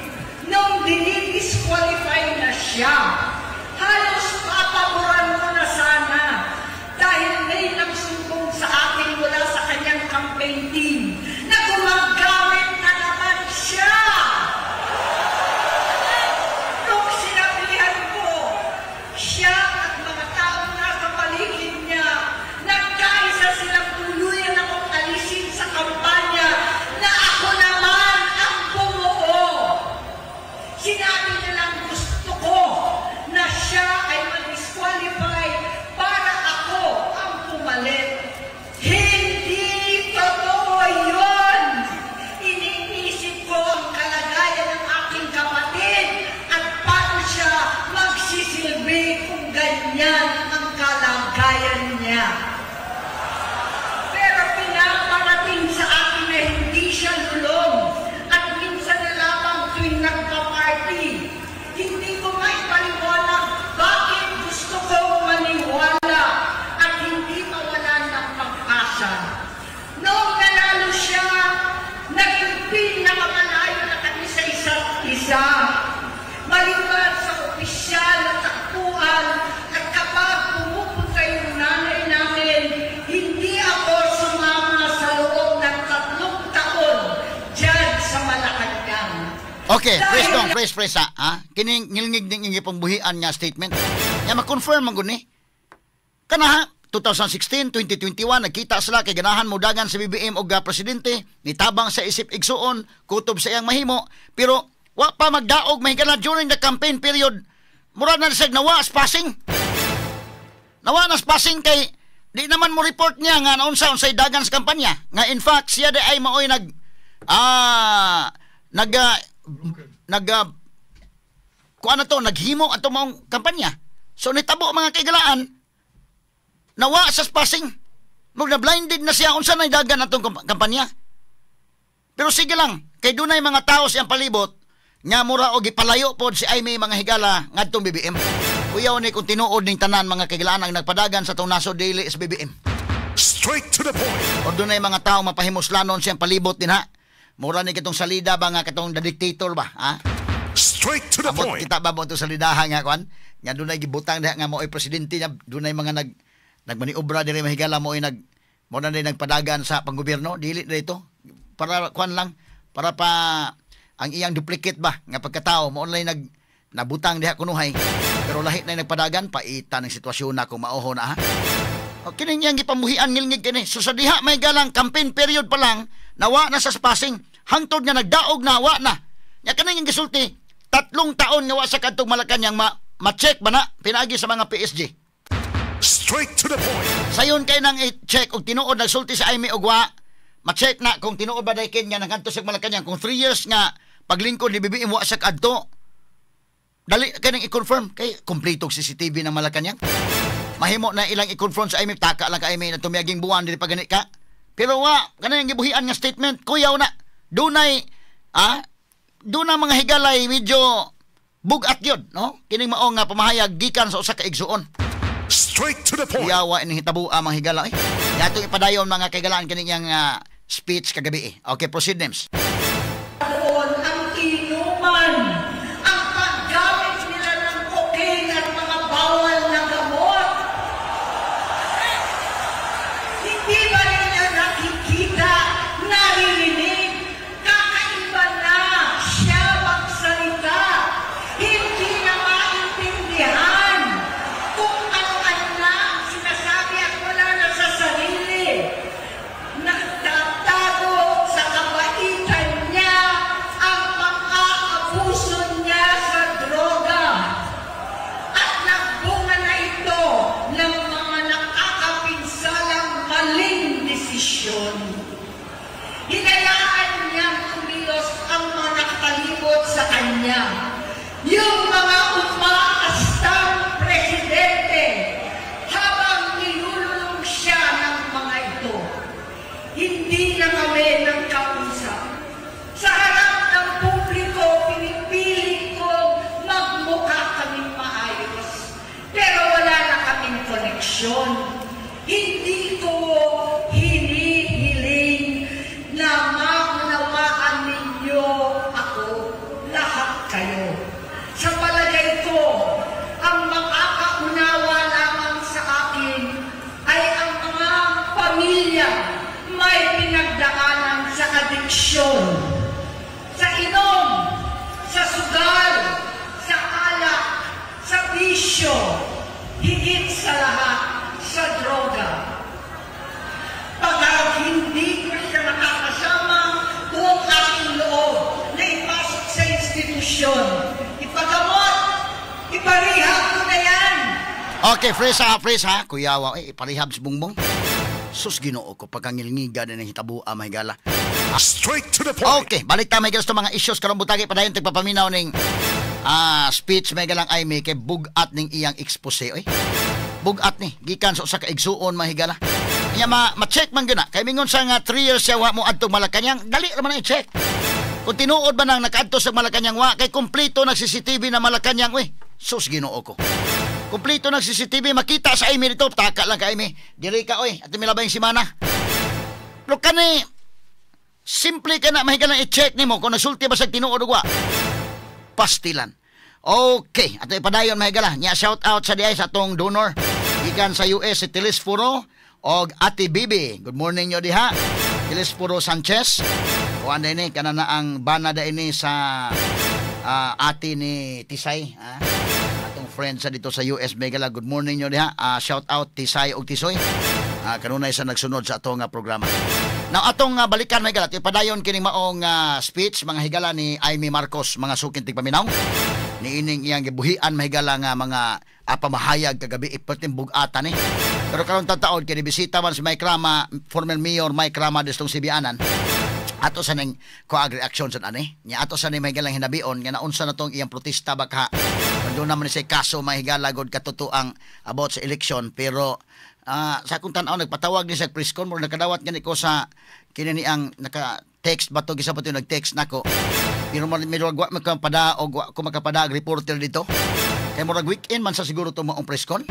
nung dinidisqualify na siya, halos papaboran ko na sana dahil may nagsumbong sa akin mula sa kanyang campaign team na gumagamit na naman siya. Nung sinabihan ko, siya at mga taong nasa paligid niya, nagkaisa silang tuluyan akong alisin sa kampanya na ako naman ang bumuo. Sinabi nilang gusto ko Okay, fresh Dahil dong, fresh, fresh ha. Ha? Kining ngilngig ning pangbuhian nga statement. Nya ma-confirm man gud ni. Kana ha, 2016, 2021 nagkita sila kay ganahan mo dagan sa BBM og presidente, nitabang sa isip igsuon, kutob sa iyang mahimo, pero wa pa magdaog, mahigala, during the campaign period. Mura na siya nawa passing. Nawa na passing kay di naman mo report niya nga naunsa unsay dagan sa kampanya. Nga in fact siya di ay maoy nag ah nag ah, nag ah, kuan na to, naghimo ato maong kampanya. So nitabo, mga kaigalaan, nawa sa passing. Mug na blinded na siya unsa na dagan atong kampanya. Pero sige lang, kay dunay mga tao siyang palibot nga mura og gipalayo pod si Imee, mga higala, ngadtong BBM. Kuyaw ni kung tinuod ning tanan, mga kaigalaan, ang nagpadagan sa tong nasod dili sa BBM. Straight to the point. O dunay mga tao mapahimuslanon siyang palibot din ha. Mura ni kitong salida ba nga katong the dictator ba, ha? Straight to the Amot point. kita ba mo itong salidaha nga kuan? Nga dunay gibutang diha nga mo'y presidente niya, dunay mga nagmaniobra diri, mahigala, mo na din nagpadagan sa panggobyerno, dili na ito. Para kuan lang, para pa ang iyang duplicate ba nga pagkatao mo online nag nabutang diha kunuhay. Pero lahi na yung nagpadagan, paita ng sitwasyon na kung maoho na ha. O, kini niyang gipamuhian ngilngig kini. So sa diha may galang campaign period pa lang, nawa na sa spasing. Hangtod nga nagdaog na, wa na. Nya kaning gisulti, 3 taon nga wa sa kadtong Malacanang, ma ma-check ba na pinaagi sa mga PSG. Straight to the point. Sayon kay nang i-check og tinuod nagsulti sa Imee og wa, ma-check na kung tinuod ba daykin nga nagadto sa Malacanang kung 3 years nga paglingkod ni BBM wa sa kadto. Dali kay nang i-confirm kay kompleto og CCTV ng Malacanang. Mahimo na ilang i-confront sa Imee, taka lang ka, Imee, na tumiyaging buwan dili pa gani ka. Pero wa kanang gibuhian nga statement, kuyaw na. Dunay dunay mga higalay medyo bugat yun, no? Kining mao nga pamahayag gikan sa usa ka igsuon. Straight to the point. Kuyawa ini hitabo mga higala eh. Yatong ipadayon, mga kaigalaan, kini niyang speech kagabi eh. Okay, proceed, Nems. Doon ang inuman, ang paggamit nila ng cocaine at mga bawal na gamot. Hindi ba nila nakikita, naririnig, kakaiba na siya magsalita? Hindi na maintindihan kung ano-ano na ang sinasabi at wala na sa sarili. Nagtatago sa kabaitan niya ang pang-aabuso niya sa droga. At nagbunga na ito ng mga nakakapinsalang maling desisyon. Hinayaan niyang kumilos ang mga nakapalibot sa kanya. Yung mga umaastang presidente habang nilululong siya ng mga ito. Hindi na kami nagkausap. Sa harap ng publiko, pinipilit ko magmukha kaming maayos. Pero wala na kaming koneksyon. Hindi ko hinihiling na maunawaan ninyo ako, lahat kayo. Sa palagay ko, ang makakaunawa lamang sa akin ay ang mga pamilya may pinagdaanan sa adiksyon, sa inom, sa sugal, sa alak, sa bisyo, higit sa lahat, sa droga. Pag hindi ko siya nakakasama, buong aking loob na ipasok sa institusyon, ipagamot, iparehab ko na yan. Okay, fresh ha, fresh ha. Kuyawa, eh, iparehab si Bongbong. Sus, Ginoo ko, pagkangilngiga na ng hitabo, mahigala. Straight to the point. Okay, balik ta, mahigala, sa mga issues karong butagi, padayon tagpapaminaw ning speech may galang ay kay bugat ning iyang expose oy. Bugat ni gikan sa usa ka igsuon, mahigala. Nya ma ma-check man gyud na kay mingon sa nga 3 years siya wa mo adtong Malacanang, dali ra man na i-check. Kung tinuod ba nang nakaadto sa Malacanang, wa kay kompleto nag CCTV na Malacanang oy. Sus, Ginoo ko. Kompleto ng CCTV, makita sa Imee dito, taka lang ka, Imee. Diri ka oy, at milabay simana. Pero kani simple ka na mahigala i-check nimo kung nasulti ba sa tinuod o wa. Pastilan. Okay, ato ipadayon, mahigala. Nya shout out sa diay sa atong donor. Gikan sa US si Tilis Furo og Ate Bibi. Good morning nyo diha. Tilis Furo Sanchez. Kuan din ni kana na ang bana da ini sa Ate ni Tisay, atong friend sa dito sa US, mga higala. Good morning nyo diha. Shout out Tisay og Tisoy. Kanunay sa nagsunod sa atong programa. Now atong balikan, mga higala, ipadayon kining maong speech, mga higala, ni Imee Marcos, mga suking tigpaminaw. Niining iyang gibuhian, mahigala, nga mga pamahayag kagabi ipating bugatan eh. Pero karon taon kini bisita man si Mike Rama, former Mayor Mike Rama distong Sibianan. Ato sa ning kuag reaksyon sa ani. Nya ato sa ning mahigalang hinabion nga naunsa na tong iyang protesta baka. Kung naman ni say kaso, mahigala, god katotoang about sa election, pero sa akong tan-aw nagpatawag ni sa press con mo, nakadawat gani ko sa kini ni ang naka text ba to, gisa pa to nag-text nako, pero medyo wa makapadaog, wa ko makapadaag reporter dito kay murag weekend man sa siguro to maong press con.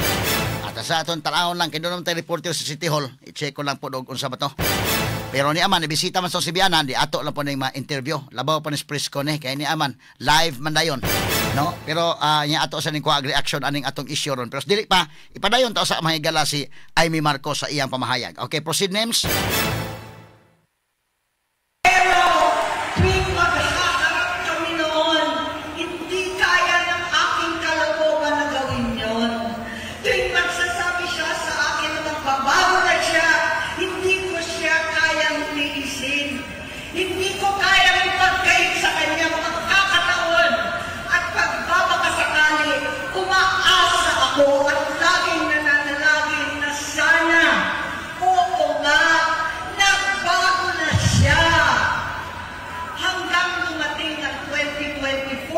At sa aton tan-awon lang kay doon naman tayo reporter sa City Hall, i-check ko lang po og unsa ba to. Pero ni aman, ibisita man sa Sibianan, di ato lang po ning ma-interview. Labaw pa ni press con eh, kay ni aman, live man dayon. No? Pero nya ato sa ning kuag reaction aning atong issue ron. Pero dili pa, ipadayon ta sa mahigala si Imee Marcos sa iyang pamahayag. Okay, proceed, names. Pero tuwing maghaharap kami noon, hindi kaya ng aking kalooban na gawin yon. Tuwing magsasabi siya sa akin na magbabago na siya, hindi ko siya kayang tiisin. Hindi ko kayang ipagkait sa kanya pagkakataon at pagbabakasakali, umaasa ako at laging nananalangin na sana, oo nga, nagbago na siya. Hanggang dumating ang 2024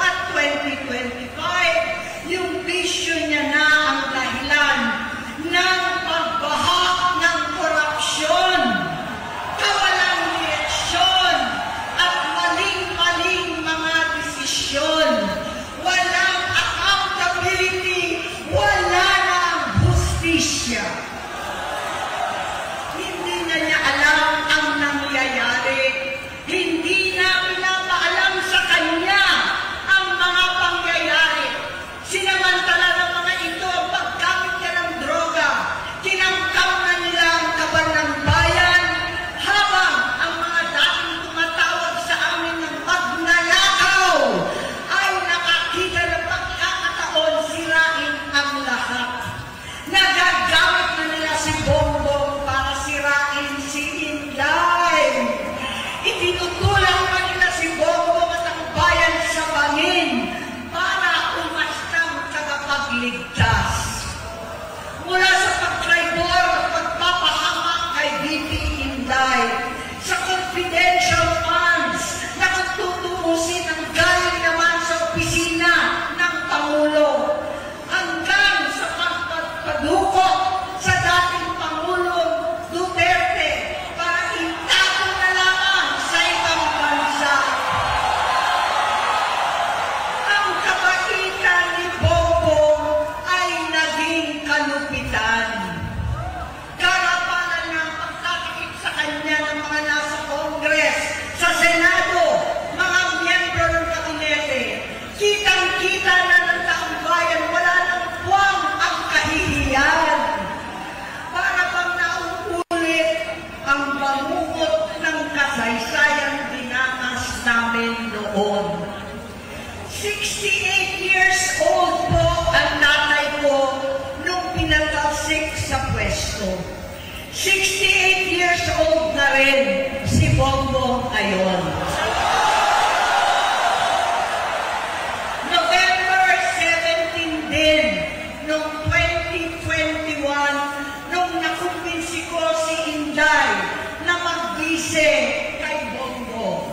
at 2025, yung bisyo niya na ang dahilan ng pagbaha ng korupsyon, kawalang direksyon, at maling-maling mga desisyon. Walang accountability, wala na ang hustisya. Hindi na niya alam ang nangyayari. Hindi na pinapaalam sa kanya ang mga pangyayari. Sinamantala ng mga ito ang paggamit niya ng droga. Tinangkam na nila ang kaban ng bayan habang ang mga dating tumatawag sa amin ng magnanakaw ay nakakita ng pagkakataon sirain ang lahat. Nagagamit na nila si Bongbong para sirain si Inday. Itinutulak pa nila si Bongbong at ang bayan sa bangin para umastang tagapagligtas. Mula sa pagtraidor at pagpapahamak kay VP Inday, sa confidential funds na kung tutuusin ang galing naman sa opisina ng Pangulo, hanggang sa pagpadukot sa dating Pangulong Duterte para itago na lamang sa ibang bansa. Ang kabaitan ni Bongbong ay naging kalupitan. Karapalan ng pagtatakip sa kanya ng mga nasa Congress, sa Senado, mga miyembro ng kabinete. Kitang-kita na ng taong bayan, wala nang puwang ang kahihiyan. Para bang nauulit ang bangungot ng kasaysayang dinanas namin noon. 68 years old po ang tatay ko nung pinatalsik sa pwesto. 68 years old na rin si Bongbong ngayon. November 17 din, noong 2021, nung nakumbinsi ko si Inday na magbise kay Bongbong.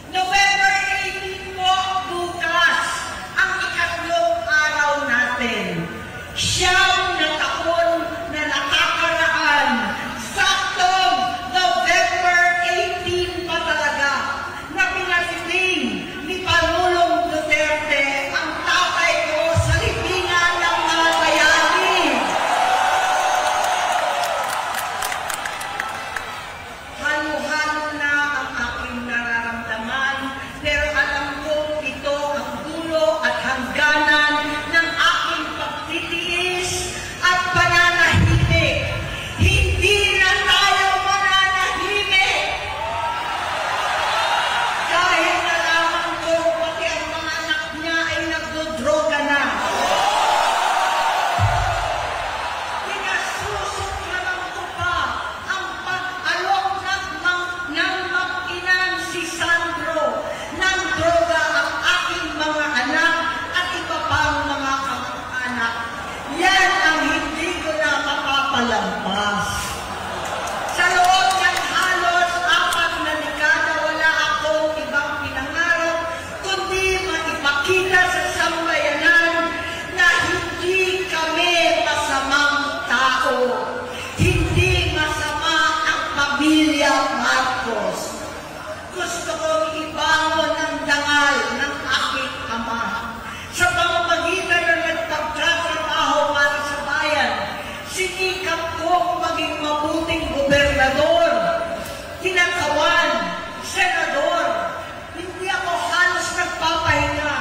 November 18 po bukas, ang ikatlong araw natin. 9 na taon na nakakaraan, saktong November Gusto kong ibangon ang dangal ng aking ama. Sa pamamagitan ng pagtatrabaho para sa bayan, sinikap kong maging mabuting gobernador, kinatawan, senador. Hindi ako halos nagpapahinga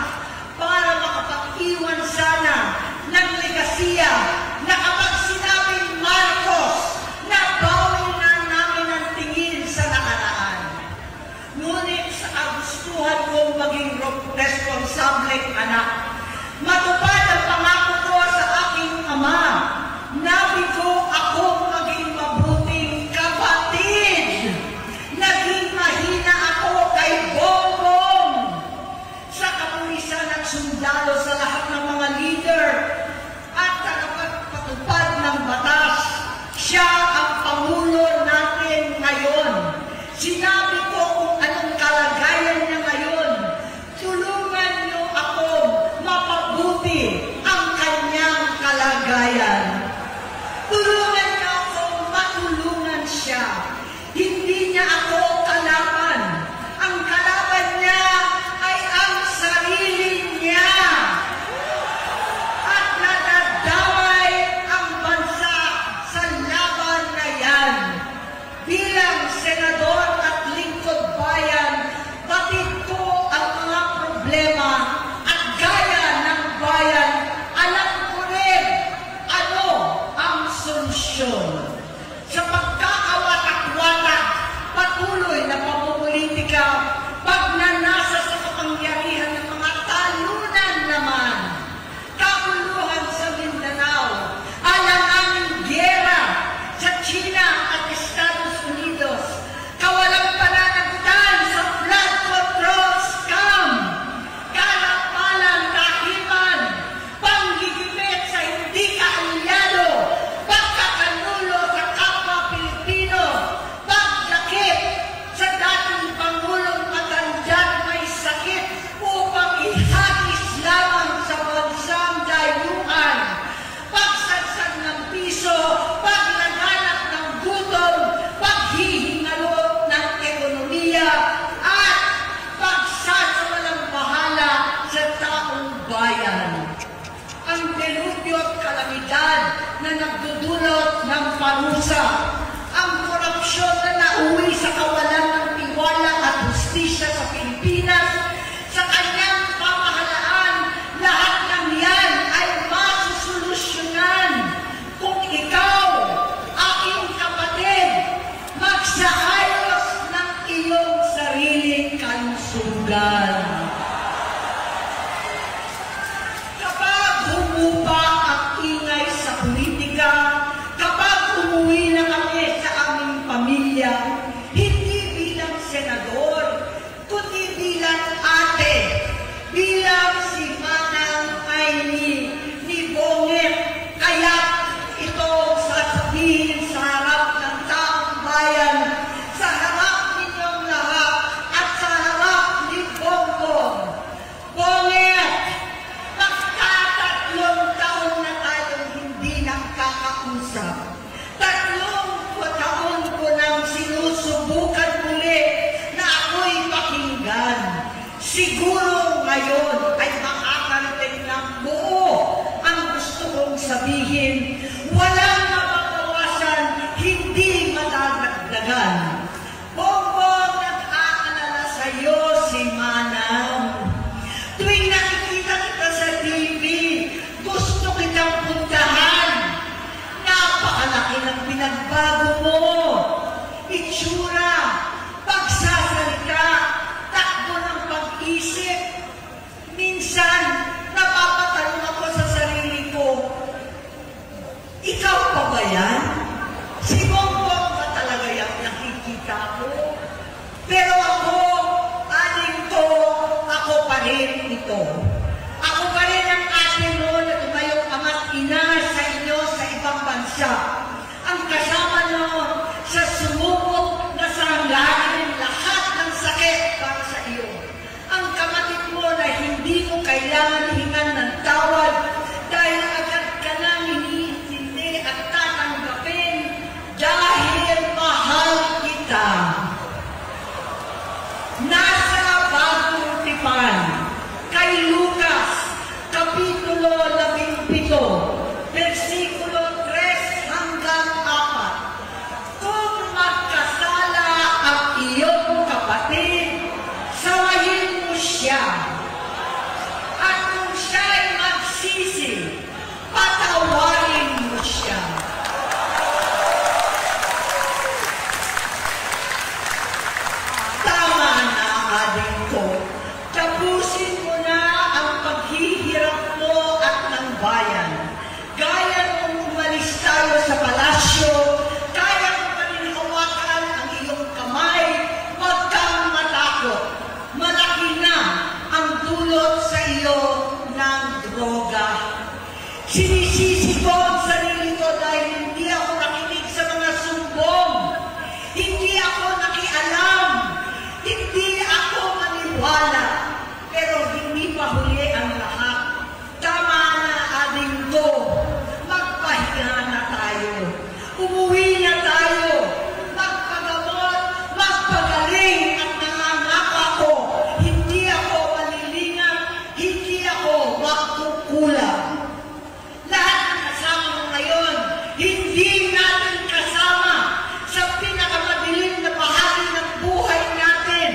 para makapag-iwan sana ng legasiya na kapag sinabing Marcos, nabawi na namin ang tingin sa nakaraan. Ngunit sa kagustuhan kong maging responsableng anak, matupad ang pangako ko sa aking ama, nabigo akong maging mabuting kapatid. Naging mahina ako kay Bongbong, sa kapulisan at sundalo, sa lahat ng mga leader at tagapagpatupad ng batas. Siya ang Pangulo natin ngayon. Sinabi ko kung anong kalagayan niya ngayon. Tulungan niyo ako mapabuti ang kanyang kalagayan. Tulungan niyo ako matulungan siya. Hindi niya ako kalaban. Ang kalaban niya ay ang sarili niya. At nadadamay ang bansa sa laban na yan. Bilang senador at lingkod bayan, batid ko ang mga problema at gaya ng bayan, alam ko rin ano ang solusyon. Sa pagkakawatak-watak, patuloy na pamumulitika, pagnanasa sa kapangyarihan ng mga talunan naman, kaguluhan sa Mindanao, alanganing giyera sa China at Estados Unidos, kawalang pananagutan sa flood control scam, karapalang kahiman, panggigipit sa hindi kaalyado, pagkakanulo sa kapwa Pilipino, pagdakip sa dating Pangulong matanda't may sakit upang ihagis lamang sa bansang dayuhan, pagsadsad ng piso, paglaganap ng gutom, paghihingalo ng ekonomiya, at pagsasawalang bahala sa taong bayan. Ang delubyo at kalamidad na nagdudulot ng parusa, ang korupsyon na nauwi sa kawalan ng tiwala at hustisya sa Pilipinas, sa kanyang pamahalaan, lahat ng yan ay masusolusyonan kung ikaw, aking kapatid, magsaayos ng iyong sariling kalusugan. Kapag humupa ang ingay sa politika, kapag umuwi na kami sa aming pamilya, hindi bilang senador, kundi bilang ate, bilang si Manang Aini ni Bonget, kaya ito sasabihin sa harap ng taong bayan, sa harap ninyong lahat, at sa harap ni Bongbong. Bonget, magtatatlong taon na tayong hindi nagkakausap. 3 taon ko nang sinusubukan muli na ako'y pakinggan. Siguro ngayon ay makakarating ng buo ang gusto kong sabihin. Walang mababawasan, hindi madadagdagan. Bongbong, nag-aalala sa iyo si Manang. Tuwing nakikita kita sa TV, gusto kitang puntahan. Napakalaki ng pinagbago mo. Itsura, pagsasalita, takbo ng pag-isip. Minsan, napapatanong ako sa sarili ko, "Ikaw pa ba yan? Si Bongbong ba talaga yung nakikita ko?" Pero ako, aling ko, ako pa rin ito. Ako pa rin ang ate mo na tumayong ama't ina sa inyo sa ibang bansa. Ang kasama mo sa sumubok na sarangganin lahat ng sakit para sa iyo. Ang kapatid mo na hindi mo kailangan hingan ng tawad dahil agad ka nang iniintindi at tatanggapin dahil mahal kita. Nasa Bagong Tipan, kay Lucas, Kapitulo 17, versikulo 3 hanggang 4. "Kung magkasala ang iyong kapatid, sawayin mo siya. At kung siya'y magsisi, patawarin mo siya." Tama na, ading ko. Tapusin mo na ang paghihirap mo at ng bayan. Gaya nung umalis tayo sa palasyo, kaya ko pa rin hawakan ang iyong kamay, huwag kang matakot. Malaki na ang dulot sa iyo ng droga. Sinisisi ko ang sarili ko dahil hindi ako nakinig sa mga sumbong. Hindi ako nakialam. Hindi ako maniwala. Pero hindi pa huli ang lahat. Tama na, ading ko. Magpahinga na tayo. Umuwi na tayo. Magpagamot, magpagaling at nangangako ako. Hindi ako malilingang, hindi ako magkukulang. Lahat ng kasama mo ngayon, hindi natin kasama sa pinakamadilim na bahagi ng buhay natin.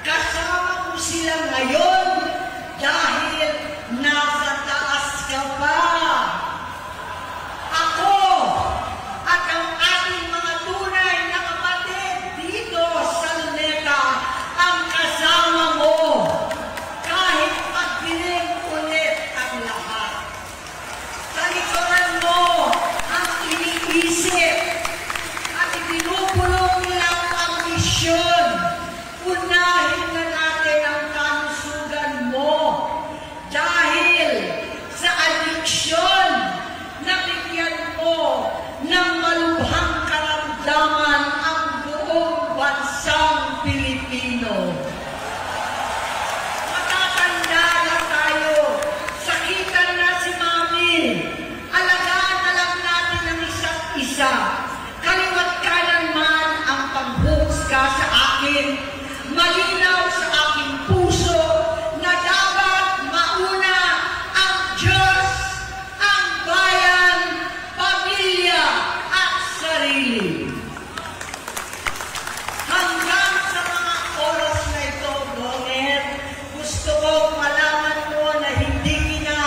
Kasama mo sila ngayon dahil nasa taas ka pa. Ako at ang ating mga tunay na kapatid dito sa Luneta ang kasama mo kahit magdilim ulit ang lahat. Talikuran mo ang iniisip at ibinubulong nilang ambisyon. Unahin na natin ang kalusugan mo dahil sa adiksyon, nabigyan mo ng malubhang karamdaman ang buong bansang Pilipino. Matatanda na tayo. Sakitan na si Mami. Alagaan na lang natin ang isa't isa. Kaliwa't kanan man ang panghusga sa akin, malinaw sa aking puso na dapat mauna ang Diyos, ang bayan, pamilya at sarili. Hanggang sa mga oras na ito, Gomer, gusto kong malaman mo na hindi kita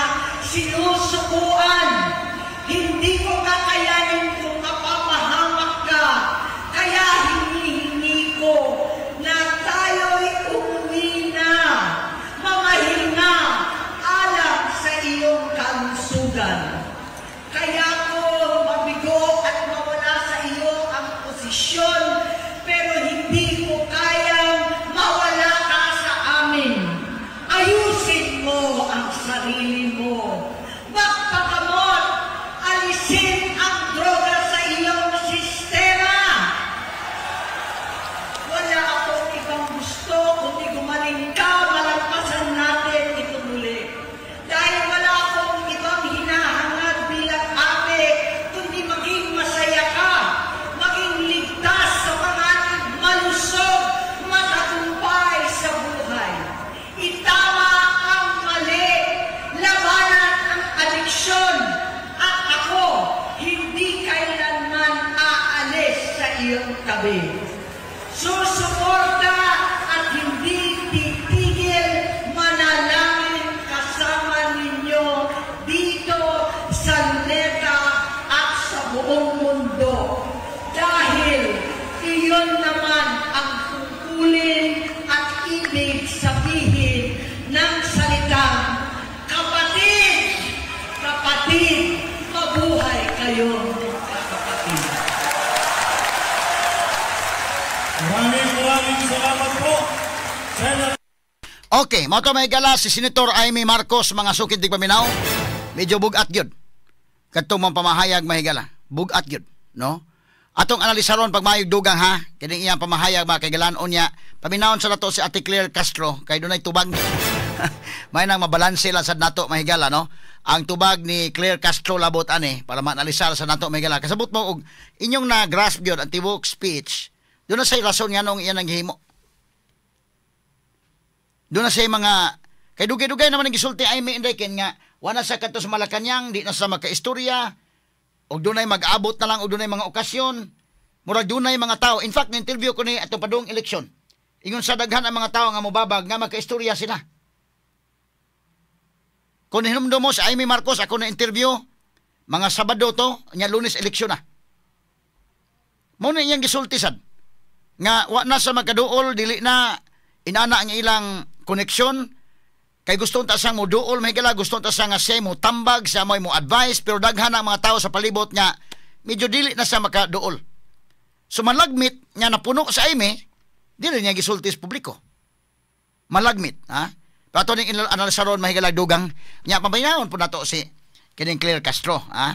sinusukuan. Hindi ko kakayanin kung mapapahamak ka. Kaya hinihingi ko na tayo'y umuwi na, mamahinga alang sa iyong kalusugan. Kaya ko mabigo at mawala sa iyo ang posisyon, pero hindi ko kayang mawala ka sa amin. Ayusin mo ang sarili mo. Magpagamot, alisin ang droga sa iyong sistema. Wala akong ibang gusto kundi gumaling ka, malagpasan natin ito muli. Dahil wala akong ibang hinahangad bilang ate, kundi maging masaya ka, maging ligtas sa panganib, malusog, matagumpay sa buhay. Itama ang mali, labanan ang adiksyon, at ako hindi kailanman aalis sa iyong tabi. Susuporta at hindi titigil manalangin kasama ninyo dito sa Luneta at sa buong mundo. Dahil iyon naman ang tungkulin at ibig sabihin ng salitang kapatid, kapatid, mabuhay kayo, kapatid. Maraming maraming salamat po, Senator. Okay, mao to, mga higala, si Senator Imee Marcos, mga sukid tigpaminaw. Medyo bugat gyud. Kadtong mga pamahayag, mga higala. Bugat gyud, no? Atong analisaron pag mayog dugang ha. Kining iyang pamahayag, mga kaigalan, unya. Paminawon sa nato si Ate Claire Castro kay dunay tubag. May nang mabalanse lang sad nato, mga higala, no? Ang tubag ni Claire Castro labot ani para maanalisar sa nato, mga higala. Kasabot mo og inyong na-grasp gyud ang tibuok speech. Duna say rason nganong iyan ang gihimo. Doon na siya mga kay dugay-dugay naman ang gisulti Imee, Inday Ken, nga wala sa kadto sa Malacañang, di na sa makaistorya og dunay mag-abot na lang og dunay mga okasyon. Murag dunay mga tao. In fact, na-interview ko ni ato padung eleksyon. Ingon sa daghan ang mga tao nga mobabag nga makaistorya sila. Kung hinumdum mo sa Imee Marcos, ako na interview, mga Sabado to, nya Lunes eleksyon na. Mao na iyang gisulti sad nga wa na sa magkaduol, dili na inana ang ilang koneksyon kay gusto ta siyang moduol, mahigala gusto ta siya nga siya mo tambag, siya mo advice, pero daghan ang mga tao sa palibot nga medyo dili na siya makaduol. So malagmit nga napuno sa Imee, dili niya gisulti sa publiko. Malagmit, ha? Pero ato ning analisaron, mahigala, dugang nya pabayawon po nato si kining Claire Castro, ha?